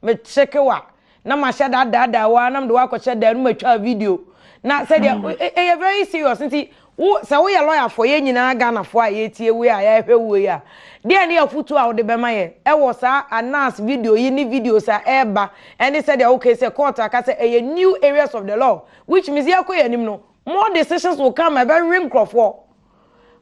me kyeke wa na mahyɛ daadaadaa wa na mede wakɔhyɛ dan no matwa video na sɛdeɛ ɛyɛ very serious. Nti wo sɛ woyɛ lawyer fo, yɛn nyinaa Ghanafoɔ a yɛtie wo yi a yɛhwɛ wo yi a, deɛ ne afutuo a wode bɛma yɛn ɛwɔ saa Anas video yi ne videos a ɛreba ɛne sɛdeɛ woka sɛ court aka sɛ ɛyɛ new areas of the law, which means yɛkɔ yɛn anim no, more decisions will come, ɛbɛwe nkurɔfoɔ.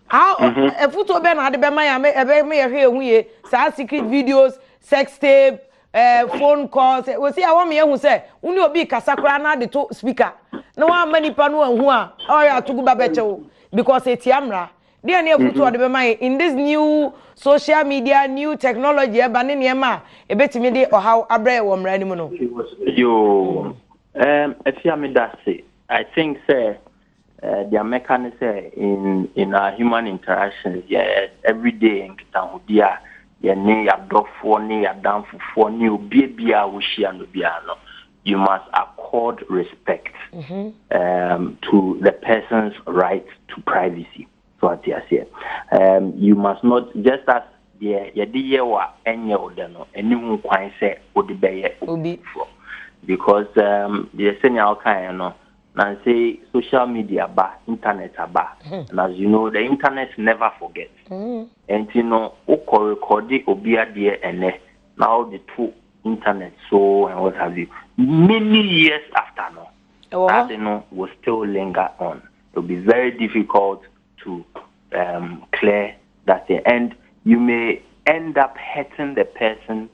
How afutuo bɛn na ade bɛma yɛn a ɛbɛma yɛhwɛ yɛn ho yie, saa secret videos, sex tape, phone calls? Wosi a wɔn yɛn ho sɛ wo ne obi kasa koraa na ade to speaker na wɔn ama nipa no ahu a ɔyɛ atogu ba bɛkyɛw because etia mmara deɛ ne afutuo ɔde bɛma yɛn in this new social media, new technology ɛba ne nneɛma a ebetumi de ɔhaw abrɛ wɔ mmara no mu no? Yo, Afia, me da se I think sɛ deɛ mɛka ne sɛ in our human interactions, yɛ everyday nkitahodi a yɛne yɛadɔfoɔ ne yɛadamfofoɔ ne obie biara a wohyia no biara no, you must accord respect to the person's right to privacy. So ate aseɛ? You must not, just as deɛ yɛde yɛ wo a ɛnyɛ wo dɛ no, ɛne ho kwan sɛ wode bɛyɛ obi foforɔ, because deɛ sɛnea wokaeɛ no, nanse social media ba, internet aba, and as you know, the internet never forget. Nti no wokɔ record obi adeɛ ɛnɛ na wode to internet so and what have you, many years after no, ɛwɔ that hɔ thing no will still linger on. It will be very difficult to clear that thing, and you may end up hurting the person,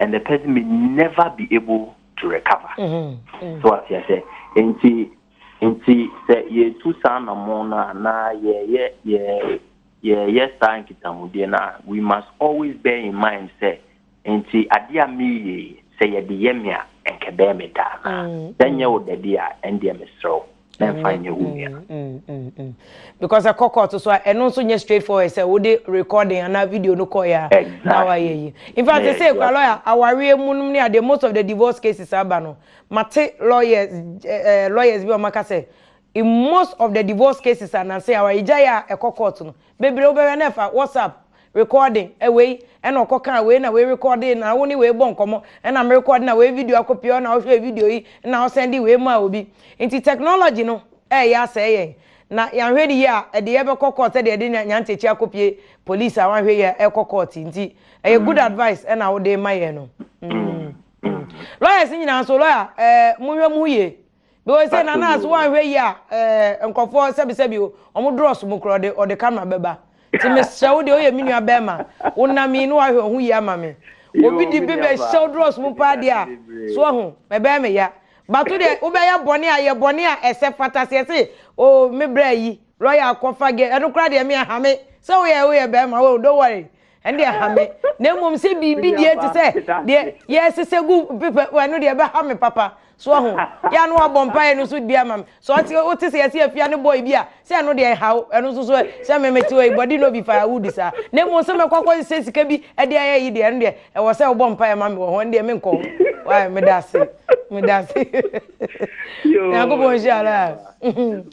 and the person may never be able to recover. So as I say, nti sɛ yɛtu saa anammɔn no a na yɛyɛ saa nkitahodie no a, we must always bear in mind sɛ nti adeɛ a meyɛ yi, sɛ yɛde yɛ me a ɛnkɛ bɛyɛ me da anaa sɛ nyɛ wo dɛde a, ɛndeɛ mesrɛ wo na ɛmfa nyɛ wo nua. Because ɛkɔ court so a, ɛno nso nyɛ straightforward sɛ wode recording anaa video no kɔɛ a na wayɛ yi. In fact, sɛ ekura lawyer awareɛ mu nom ne adeɛ, most of the divorce cases aba no, mate lawyers bi a wɔn aka sɛ in most of the divorce cases anase awaregyaeɛ a ɛkɔ court no bebree, wobɛhwɛ na ɛfa WhatsApp recording, ɛwei ɛna ɔkɔ kan wei na wei recording na wo ne wei bɔ nkɔmɔ ɛna me recording na wei video akɔpie na ɔhwɛ video yi na ɔsɛn wei mu a obi. Nti technology no ɛyɛ asɛe yɛn na yɛahwɛ ne yie a, ɛde yɛbɛkɔ court sɛdeɛ yɛde nyantakyi akɔpie police a wahwɛ yie a ɛkɔ court. Nti ɛyɛ good advice ɛna wode ma yɛn no. Lawyers nyinaa nso, lawyer, mohwɛ mo ho yie because sɛ nana so wanhwɛ yie a, nkurɔfoɔ sɛbisɛbi o, ɔmo drawers mu korɔ ɔde camera bɛba. Nti mesrɛ wo deɛ, woyɛ me nua bɛrima, wonam yi na wahwɛ wo ho yie ama me. Obi di bi bɛhyɛ wo drawers mu paa deɛ a so ɔho ɛbɛyɛ me ya bato deɛ wobɛyɛ bɔne a yɛ bɔne a ɛsɛ fata sɛ yɛse o me brɛ yi lawyer akɔfa gɛ ɛno koraa deɛ me aha me sɛ woyɛ bɛrima o, don't worry, ɛno deɛ ha me. Na mmom sɛ biribi deɛ te sɛ deɛ yɛsesɛ gu pepɛ, ɛno deɛ ɛbɛha me papa. So ɔho yɛ ano abɔ mpaeɛ no so bi ama me so ɔte wote sɛ yɛse afia ne boy bi a sɛ ɛno deɛ ɛha wo, ɛno nso so sɛ me mete hɔ yi, body no be firewood saa. Na mmom sɛ mɛkɔ akɔ sɛ sika bi ɛde ayɛ yi deɛ, ɛno deɛ ɛwɔ sɛ wobɔ mpaeɛ ma me wɔ ho. Ɛno deɛ menkɔ wae. Meda ase, meda ase. Nyankopɔn nhyira la.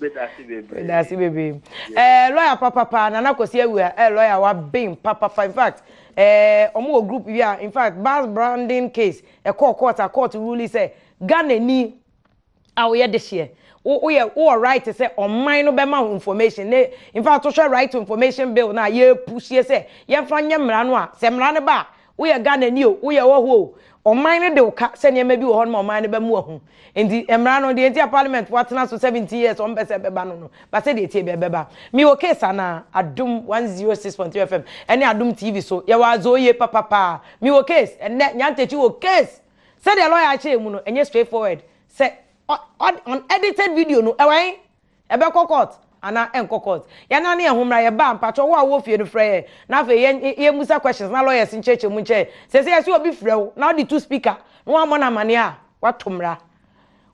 Meda ase bebree. Lawyer papapa Nana Kwasi Awia, lawyer waben papapa. In fact, ɔmo wɔ group bi a, in fact, bus branding case ɛkɔɔ court a court rule sɛ Ghana ni a woyɛ de hyeɛ woyɛ wowɔ right sɛ ɔman no bɛma wo information ne. In fact, wohwɛ Right to Information Bill no a yɛpushie sɛ yɛmfa nyɛ mmara no a, sɛ mmara no ba a Woyɛ Ghanani o, woyɛ hɔhoɔ o, ɔman no de wo ka sɛ nneɛma bi wɔ hɔ nom a ɔman no bɛma wahu. Nti mmara no, deɛ nti a parliament foɔ atena so 17 years wɔn mpɛ sɛ ɛbɛba no no, ba sɛdeɛ ɛteɛ biara ɛbɛba. Me wɔ case anaa? Adom 106.3 FM ɛne Adom TV so, yɛwɔ azooye papapaa. Me wɔ case, ɛnnɛ Nyantakyi wɔ case! Sɛdeɛ lawyer akyerɛ mu no, ɛnyɛ straight forward sɛ unedited video no, ɛwɔ he? Ɛbɛkɔ court anaa ɛnkɔ court? Yɛnane yɛn ho mmra, yɛba a, mpakyɛw wo a wowɔ fie no frɛ yɛn na afei yɛn yɛmmisa questions na lawyers nkyerɛkyerɛ mu nkyerɛ yɛn. Seesei yɛse obi frɛ wo na wode to speaker na woammɔ no amaneɛ a, woato mmara.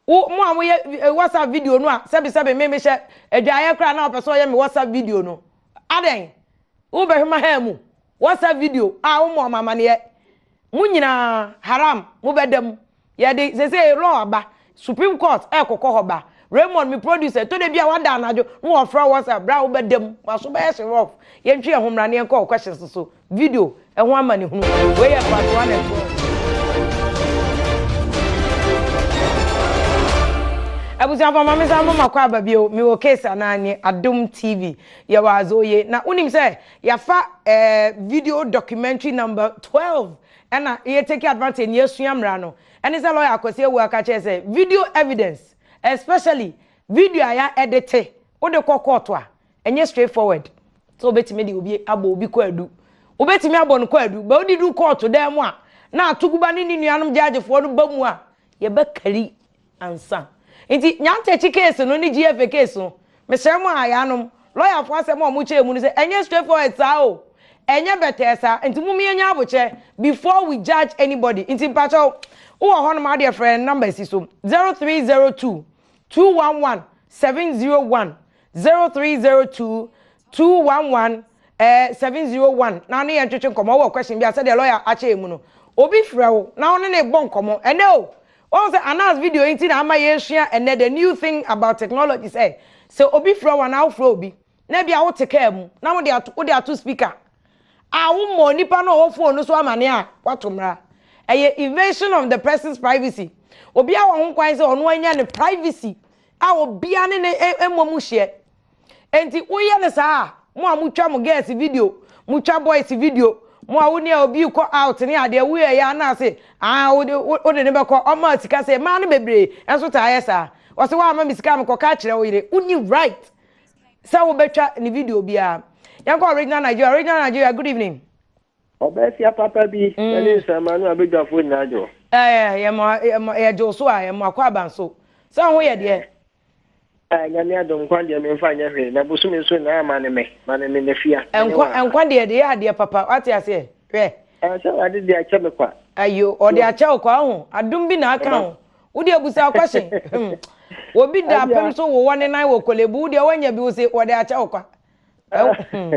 Wo mo a moyɛ WhatsApp video no a, sɛbesɛbe me mehyɛ adwaeɛ koraa na wopɛ sɛ ɔyɛ me WhatsApp video no, adɛn? Wobɛhwɛ m'ahaa mu WhatsApp video a wommɔɔ me amaneɛ. Mo nyinaa haram, mobɛda mu. Yɛde sesei law aba, supreme court ɛkokɔ hɔ ba. Raymond me producer, ɛtɔ da bi a wada anadwo na wɔfrɛ wo WhatsApp, bra wobɛda mu, w'aso bɛyɛ hye rough. Yɛntwe yɛn ho mmra na yɛnkɔ wo questions so. Video ɛho amanehunu. Wei yɛ part 1 and 12. Abusuafo ma me nsa mo makɔ aba bio, mewɔ case anaa ne Adom TV. Yɛwɔ adze oye. Na wonim sɛ yɛafa eh, video documentary number 12 ɛna yɛ take advantage na yɛasua mmara no. Ɛne sɛ lawyer Akwasi Awuah ka kyerɛ sɛ video evidence especially video a yɛ edite wode kɔ court a ɛnyɛ straight forward sɛ wobɛtumi de obi abɔ obi kwaadu. Wobɛtumi abɔ no kwaadu but wode du court dan mu a na Atuguba ne ne nuanom judgefoɔ no ba mu a yɛbɛkari ansa. Nti Nyantakyi case no ne GFA case no, mesrɛ mo ayanom, lawyer foɔ asɛm a ɔmo kyerɛ mu no sɛ ɛnyɛ straight forward saa o, ɛnyɛ bɛtɛɛ saa, nti mom yɛnya abokyerɛ before we judge anybody. Nti mpakyɛw, wowɔ hɔ nom a wodeɛ frɛ numbers yi so, 0302 211 701, 0302 211 eh, 701 na ne yɛn twetwe nkɔmmɔ. Wowɔ question bi a sɛdeɛ lawyer akyerɛ mu no, obi frɛ wo na wo ne no rebɔ nkɔmmɔ, ɛnɛ o, Woahu sɛ Anas video yi nti na ama yɛresua ɛnnɛ the new thing about technology sɛ, sɛ obi frɛ wo anaa wofrɛ obi na ebia wote kaa mu na wode ato wode ato speaker a wommɔ onipa no a ɔwɔ phone no so amanneɛ a, woato mmara. Ɛyɛ invasion of the person's privacy. Obiara wɔ ho kwan sɛ ɔno anya ne privacy a obiara ne no mmɔ mu hyeɛ. Enti woyɛ no saa a, mo a motwa mo girls video, motwa boys video, mo a wo ne obi rekɔ out ne adeɛ, woyɛ yɛ anaase ah wode wode ne bɛkɔ, ɔma sika sɛ mmaa no bebree nso taa yɛ saa. Ɔsɛ woamma me sika a mekɔka akyerɛ wo yere. Wonni right sɛ wobɛtwa ne video biara. Yɛnkɔ Original Nigeria. Original Nigeria, good evening. Ɔbaasia papa bi ne nsaman no abadwafoɔ nyinaa gye wo. Ɛɛ, yɛma yɛma yɛgye wo so a, yɛma akɔ aba nso. Sɛ wo ho yɛ deɛ. Ah, Nyame adom, nkwa deɛ memfa nyɛ hwee, na bosome nso nyinaa ma ne me, ma ne me nafia. Nkwa, nkwa deɛ de yɛ adeɛ papa, wate aseɛ? Hwɛ. Ah, sɛ wade de akyɛ me kwa. Ayo, ɔde akyɛ wo kwa, ho, adom bi na aka ho. Wo deɛ busa question. Hmm. Obi da apem so wowɔ ne nan wɔ Korle Bu, wo deɛ woanya bi wo se wɔde akyɛ wo kwa. Hmm.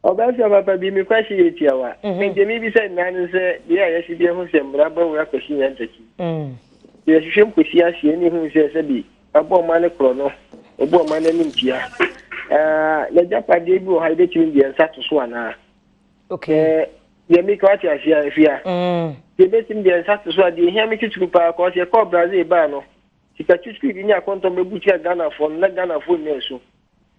Ɔbɛfia papa bi, me question yɛ tiawa. Mhm. Deɛ mebisa nyinaa ne sɛ, deɛ a yɛsi bi ahu sɛ mmara bɔ wura Kwasi Nyantakyi. Mm. Deɛ yɛhwehwɛ mu kɔsi aseɛ ne hu sɛ sɛbi abɔ ɔma ne korɔ no, ɔbu ɔma no anim tia. N'agyapadeɛ bi wɔ ha yɛbɛtumi deɛ nsa to so anaa? Okay. Deɛ meka wate aseɛ a afia. Mm. Deɛ yɛbɛtumi deɛ nsa to so a deɛ ehia me titiri paa kɔ sɛ yɛkɔɔ Brazil baa no, sika titiri bi ne akɔntɔn bɛbu tia Ghanafoɔ no na Ghanafoɔ nyinaa su.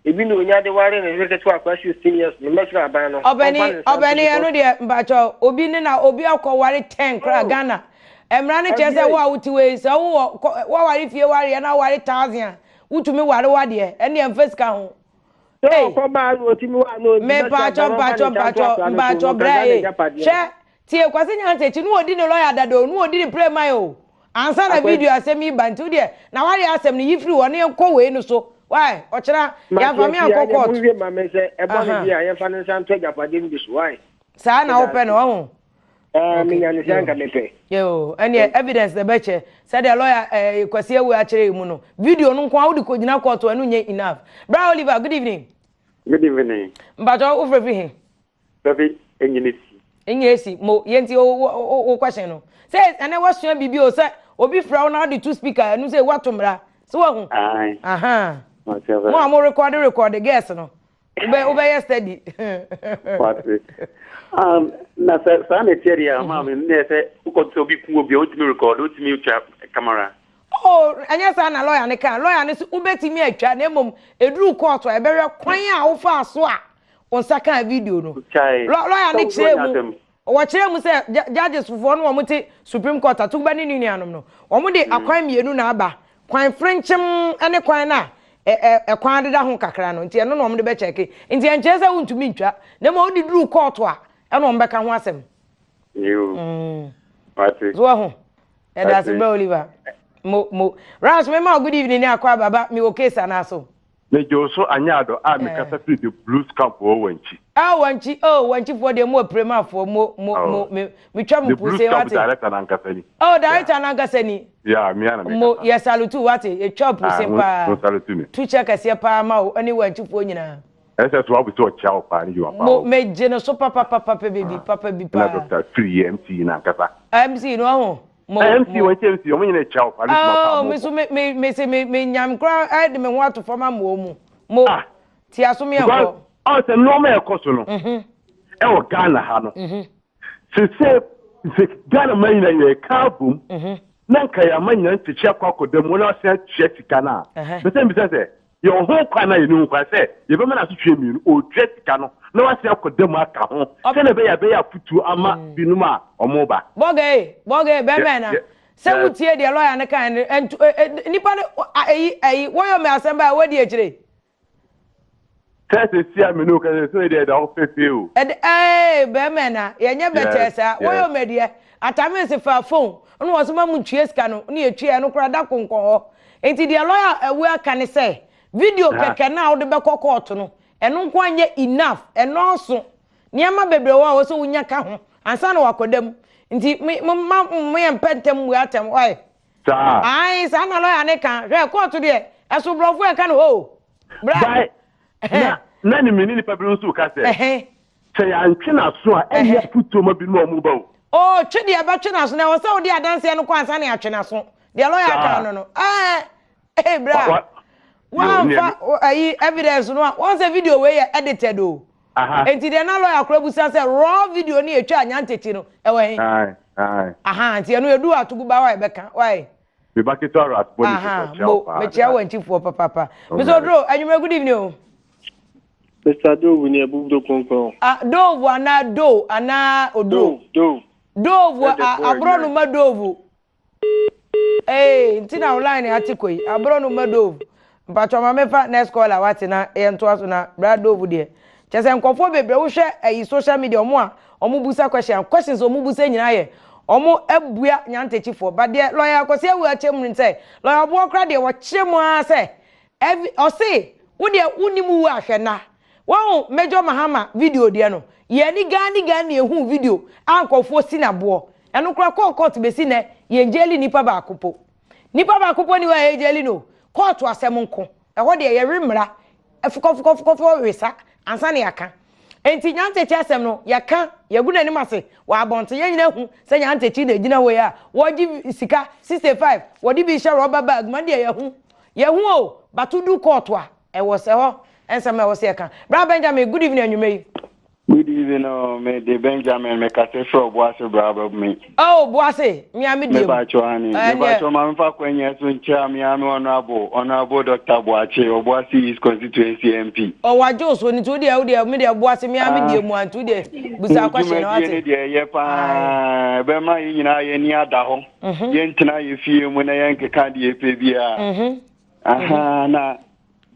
Ebi na onya de ware ne yere ketewa akora 16 years no mɛsrɛ aban no ɔmfa Ɔbɛni ne nsa nto ɔbɛni so ɛno cos. deɛ mpakyɛw obi ne na obi akɔ ware ten koraa Oh Ghana mmara no kyerɛ sɛ abie. wo a wote wei sɛ wowɔ kɔ waware fie wareɛ na woware thousand a wotumi ware wadeɛ ɛndeɛ mfa sika ho Sɛ ei ɔkɔ baa na otumi waa no nti mɛsrɛ mepakyɛw aban no ɔmfa ne mpakyɛw nsa nto mpakyɛw akora no so mpakyɛw na ɔka bra Ghana ee agyapadeɛ no. hwɛ tie Kwasi Nyantakyi ne ɔdi ne lawyer dada o ne ɔdi ne playman o Ansa na Akwa video asɛm yi ba nti wodeɛ na ware asɛm no yi firi hɔ na yɛnkɔ wei no so why ɔkyena Mate yɛamfa me afie ankɔ a ɛneɛ court monhwɛ ma me sɛ ɛbɔ no aha deɛ a yɛmfa ne nsa nto agyapadeɛ no bi so why saa na meda wopɛ ase no wahu Ah, okay menya ne sɛ yo anka mepɛ. yo ɛneɛ evidence na ɛbɛkyɛ sɛdeɛ lawyer eh, Kwasi Awu akyerɛ yi mu no video no nko a wode kɔgyina court ɛno nyɛ enough. Bra Oliver, good evening. Good evening. Mpakyɛ wofrɛ firi he? Dabi, enyina si. Enyina si, mo, yɛnti wo, wo, wo question no. Sɛ ɛnɛ wasua biribi o, sɛ obi frɛ wo na wode to speaker, ɛno sɛ wato mmara. So wahu? Aye. Aha. Mo a mo record record girls no, wobɛ wobɛyɛ steady. Wate. Um, na sɛ saa na ɛteɛ deɛ ama me ne sɛ wokɔ sɛ obi ku obi a wotumi record, wotumi twa camera. Oh, ɛnyɛ saa na lawyer ne ka. Lawyer ne sɛ wobɛtumi atwa na mmom ɛduru court a ɛbɛhwɛ kwan a wofaa so a wo nsa kaa video no. Twae. Lawyer Sɛ ne wo kyerɛɛ nya mu. asɛm. Wɔkyerɛɛ mu sɛ judges foɔ no wɔn te Supreme Court Atugba ne ne nuanom no, wɔn de akwan mmienu na aba, kwan frenkyem ne kwan no a ɛkwan deda ho kakra no, nti ɛno na wɔn de bɛkyɛke. Nti ɛnkyerɛ sɛ wontumi ntwa, na mmom wode duru kɔɔto a, ɛna wɔn bɛka ho asɛm. Yoo. Mm. Mate. So wahu. Ɛda ase bra Oliver. Mo mo. Ras me ma good evening ne akɔ ababa me wɔ case anaa so. Me gye wo so Anyado a me kasa firi the blues camp wɔ Wankyi. Ah Wankyi oh Wankyi foɔ deɛ mo apire ma foɔ mo mo mo me me twa mo The blues puse camp wate. director nankasa ni. Oh director nankasa ni. Yeah me ana me Mo kasa. yɛ salute wate yɛ twa puse Ah mo paa. mo salute me. Tu kyɛ kɛseɛ paa ma wo ɛne Wankyi foɔ nyinaa. Ɛsɛ so wabu sɛ ɔkyea wo paa ne dwuma paa Mo wɔ. me gye no so papa papa pɛ baby papa bi Ɛna paa. Doctor firi yɛ MC nankasa. MC no aho. Mo MC mo. wɔn kyɛ MC wɔn nyina kyia wo paa ne dwuma paa Oh mo me bɔ. so me me me se me me nyam kora ɛde me ho ato fam ama wɔn mu. Mo Ah ti aso me because ɛnkɔ. ɔn sɛ nneɛma a ɛkɔ so no ɛwɔ Ghana ha no sese sɛ Ghana ma nyina yɛ ka abom na nka yɛ ama nyina nkyekye akɔ akɔda mu na asan atua sika no a bɛsɛ mbisa sɛ yɛwɔ ho kwan na yɛne ho kwan sɛ yɛbɛma no asotwe mmienu ɔtua sika no na wasan akɔda mu aka ho sɛnea ɛbɛyɛ a ɛbɛyɛ afotuo ama binom a ɔmo ba. Bɔga e, bɔga e, bɛmɛ na. Sɛ wotie deɛ lɔya no kan no, ɛntu nipa no ɛyi ɛyi wɔyɔ mi asɛm ba a wɔdi akyire. Sɛ sɛsi a me ne wo kasa sɛ deɛ ɛda hɔ fefee o. Ɛde ee bɛrima na yɛnyɛ bɛtɛɛ saa wɔyɛ ɔmɛ deɛ atamese fa phone ɛna wɔn so ma mu ntua sika no ne yɛtua ɛno koraa da konkɔn hɔ nti deɛ lɔya awu aka ne sɛ video kɛkɛ no a wode bɛkɔ kɔɔto no ɛno nko anyɛ enough ɛnɔɔso nneɛma bebree wɔ a wɔ sɛ wonya ka ho ansa na wakɔda mu nti me mo ma mo yɛ mpɛntɛm mmua atɛm ɔyɛ Saa. Ae saa na lɔya ne ka hwɛ kɔɔto deɛ ɛso borɔfo ɛka no hoo bra. By na na ne mene nipa binom nso ka sɛ sɛ yɛantwe n'aso a ɛnyɛ afotuo ma binom a wɔn ba o. Oh twe deɛ ɛbɛtwe n'aso na ɛwɔ sɛ wode adanseɛ no kɔ ansa na yɛatwe n'aso deɛ lɔya ka no no ɛɛ ee bra wɔamfa ayi evidence no a wɔn sɛ video wei yɛ edited o enti deɛ na lɔya kora busa sɛ raw video no yɛtwa nyantakyi no ɛwɔ he aha nti ɛno yɛdu atogu ba hɔ a yɛbɛka wae. Me ba ketewa rat bɔ ne ti ɔkyea wo paa. Mekyea wɔ nkyifoɔ papaapa. Mr. Oduro, anwummerɛ good evening o. Mr. Dove ni ɛbubudo kronkron. Ah, Dove anaa Do anaa Oduro. Dove, Dove. Dove, aborɔ no ma Dove. Ee, nti na wo line ate kɔ yi. Aborɔ no ma Dove. Mpatwɔ ma mefa next caller wate na yɛntoa so na bra Dove deɛ. Kyɛ sɛ nkurɔfoɔ bebree wohwɛ ayi social media ɔmo a ɔmo busa question questions ɔmo busa nyinaa yɛ ɔmo abua nyantakyifoɔ but deɛ lawyer Kwasi Awuah akyɛ mu ne sɛ lawyer Ɔboɔ koraa deɛ wɔkyerɛ mu ara sɛ ɛvi ɔse wo deɛ wonim wu a hwɛ na wahu Major Mahama video deɛ no yɛn ani gan ne gan na yɛhuu video a nkurɔfoɔ si no aboɔ ɛno koraa kɔɔ court bɛsi nnɛ yɛn jaili nipa baako po nipa baako po ni hɔ a yɛ jaili no kɔɔto asɛm nko Ɛhɔ deɛ yɛwe mmara fokɔfokɔfokɔfo wesa ansa na yɛaka. Enti Nyantakyi asɛm no, yɛka, yɛgu n'anim ase wɔ abɔnten. Yɛn nyinaa hu sɛ Nyantakyi na ɛgyina hɔ yi a wɔregye sika 65, wɔde bi rehyɛ rɔba bag mu. Ɛno deɛ yɛahu. Yɛahu o, but wodu kɔɔto a, ɛwɔ sɛ hɔ nsɛm a ɛwɔ sɛ yɛka. Bra Benjamin, good evening anwummerɛ yi. Good evening o, me de Benjamin me kasa firi Ɔboase bra ba me. Oh, Boase, me a me die mu. Me pa cho ani, me pa cho ma me fa kwanyi so nkyia me a me honorable, honorable Dr. Boakye, Ɔboase East Constituency MP. Oh, wadwo so nti wo deɛ wo deɛ me deɛ Boase me a me die mu a nti wo deɛ busa question na wate. Dwumadie ne deɛ ɛyɛ paa, ɛbɛma yɛn nyinaa yɛn ani ada hɔ. Yɛntena yɛ fie mu na yɛnkeka deɛ yɛpɛ biara. Aha, na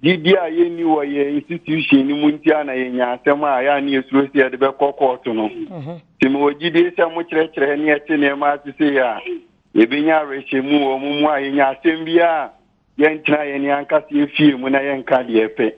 Gyidi a yenni wɔ yɛn institution no mu nti a na yenya asɛm a ɛyɛ a na yesuro sɛ yɛde bɛkɔ kɔɔto no. Nti mewɔ gyidie sɛ mokyerɛkyerɛ ne yɛte nneɛma ase sei a, yɛbɛnya awerɛhyɛmu wɔ mo mu a yɛnya asɛm biara a yɛntena yɛn ankasa yɛn fie mu na yɛnka deɛ yɛpɛ.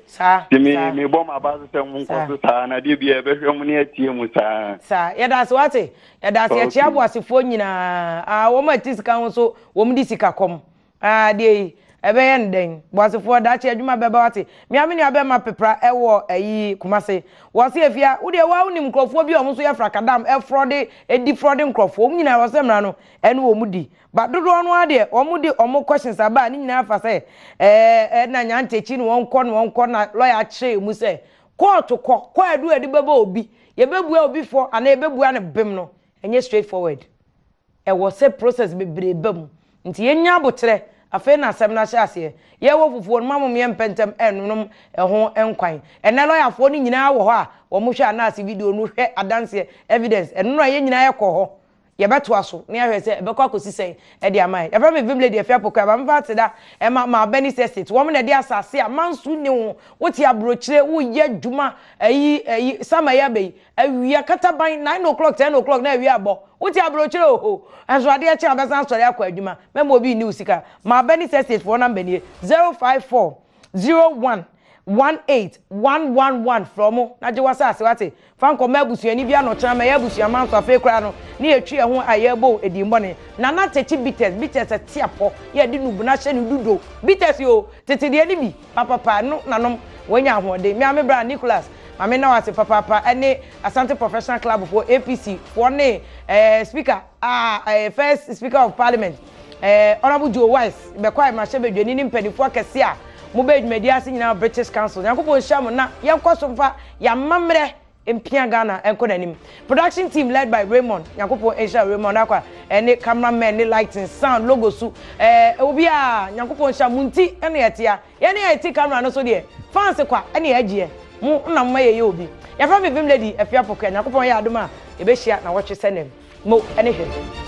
Nti me mebɔ m'aba so sɛ monkɔ so saa na deɛ biara yɛbɛhwɛ mo ne atie mo saa. Saa. Yɛda ase wate. Yɛda ase. Yɛkyea aboasefoɔ nyinaa. Ah, wɔn a ɛte sika ho nso, wɔn di sika kɔm. Ah adeɛ yi ɛbɛyɛ no dɛn? Boasefoɔ daakye adwuma bɛba wate. Me ara me nua bɛrima pepra ɛwɔ ayi Kumase. Wɔse Afia wo deɛ woa wonim nkurɔfoɔ bi a wɔn nso yɛ frakadam ɛfrɔde ɛdi frɔde nkurɔfoɔ. Wɔn nyinaa ɛwɔ sɛ mmara no ɛne wɔn di. But dodoɔ no ara deɛ wɔn de wɔn questions aba a ne nyinaa fa sɛ ɛɛ ɛna Nyantakyi na wɔn kɔ na wɔn kɔ na lawyer akyerɛ mu sɛ kɔɔto kɔ kɔ adu a ɛde bɛba obi yɛbɛbua obi fɔ anaa yɛbɛbua no bem no ɛnyɛ straight forward. Ɛwɔ sɛ process bebree ba mu. Nti yɛnya aboterɛ Afei na asɛm no ahyɛ aseɛ. Yɛwɔ fufuo no, mma mom yɛmpɛ ntɛm nnonom ɛho nkwan. Ɛnnɛ lɔyafoɔ no nyinaa wɔ hɔ a wɔhwɛ anaase video no hwɛ adanseɛ, evidence. Ɛno na yɛn nyinaa yɛkɔɔ hɔ. Yɛbɛtoa so na yɛahwɛ sɛ ɛbɛkɔ akɔsi sɛn de ama yɛn. Yɛfrɛ me Vim Lady Afia Pokuaa. Ma memfa aseda mma Maalbenis Estate. Wɔn na ɛde asase a manso nni ho. Wote aburokyire, woreyɛ adwuma, ayi, ayi, summer yi aba yi, awia kataban, nine o'clock, ten o'clock na awia abɔ. Wote aburokyire oho. Nso adeɛ kye a wobɛsan asɔre akɔ adwuma. Mɛma obi nni wo sika. Maalbenis Estate foɔ number nie, 054 01 18 111 frɛ ɔmo na gye w'asase wate fa nkɔma abusuani bi ano kyena mɛyɛ abusua manso afei koraa no ne yɛtwi ɛho a yɛbɔ wo edimmɔne Nana Takyi bitters bitters ɛte apɔ yɛ de nubena hyɛ ne dudo bitters yoo tete deɛ ne bi papapa ɛno nanom wanya ahoɔden me a me bra Nicholas ma me nna wase papaapa ɛne Asante Professional Club foɔ APC foɔ ne ɛɛ speaker a ɛɛ first speaker of parliament Eh, Honourable Joe Wise, bɛkɔ a mmarahyɛbadwani ne mpanimfoɔ akɛseɛ a mobɛɛ dwumadie ase nyinaa wɔ British Council. Nyankopɔn nhyira mo na yɛnkɔ so mfa yɛn amammerɛ mpia Ghana nkɔ n'anim. Production team led by Raymond, Nyankopɔn nhyira Raymond Akwa, ɛne camera men ne lighting, sound, logo su, eh, obiara, Nyankopɔn nhyira mo nti ɛna yɛte ha. Yɛne a yɛte camera no so deɛ, fans kwa ɛna yɛagyeɛ. Mo na moma yɛyɛ obi. Yɛfrɛ me Vim Lady Afia Pokuah, Nyankopɔn yɛ adom a yɛbɛhyia nawɔtwe sɛ nnɛ. Mo ne hwɛ.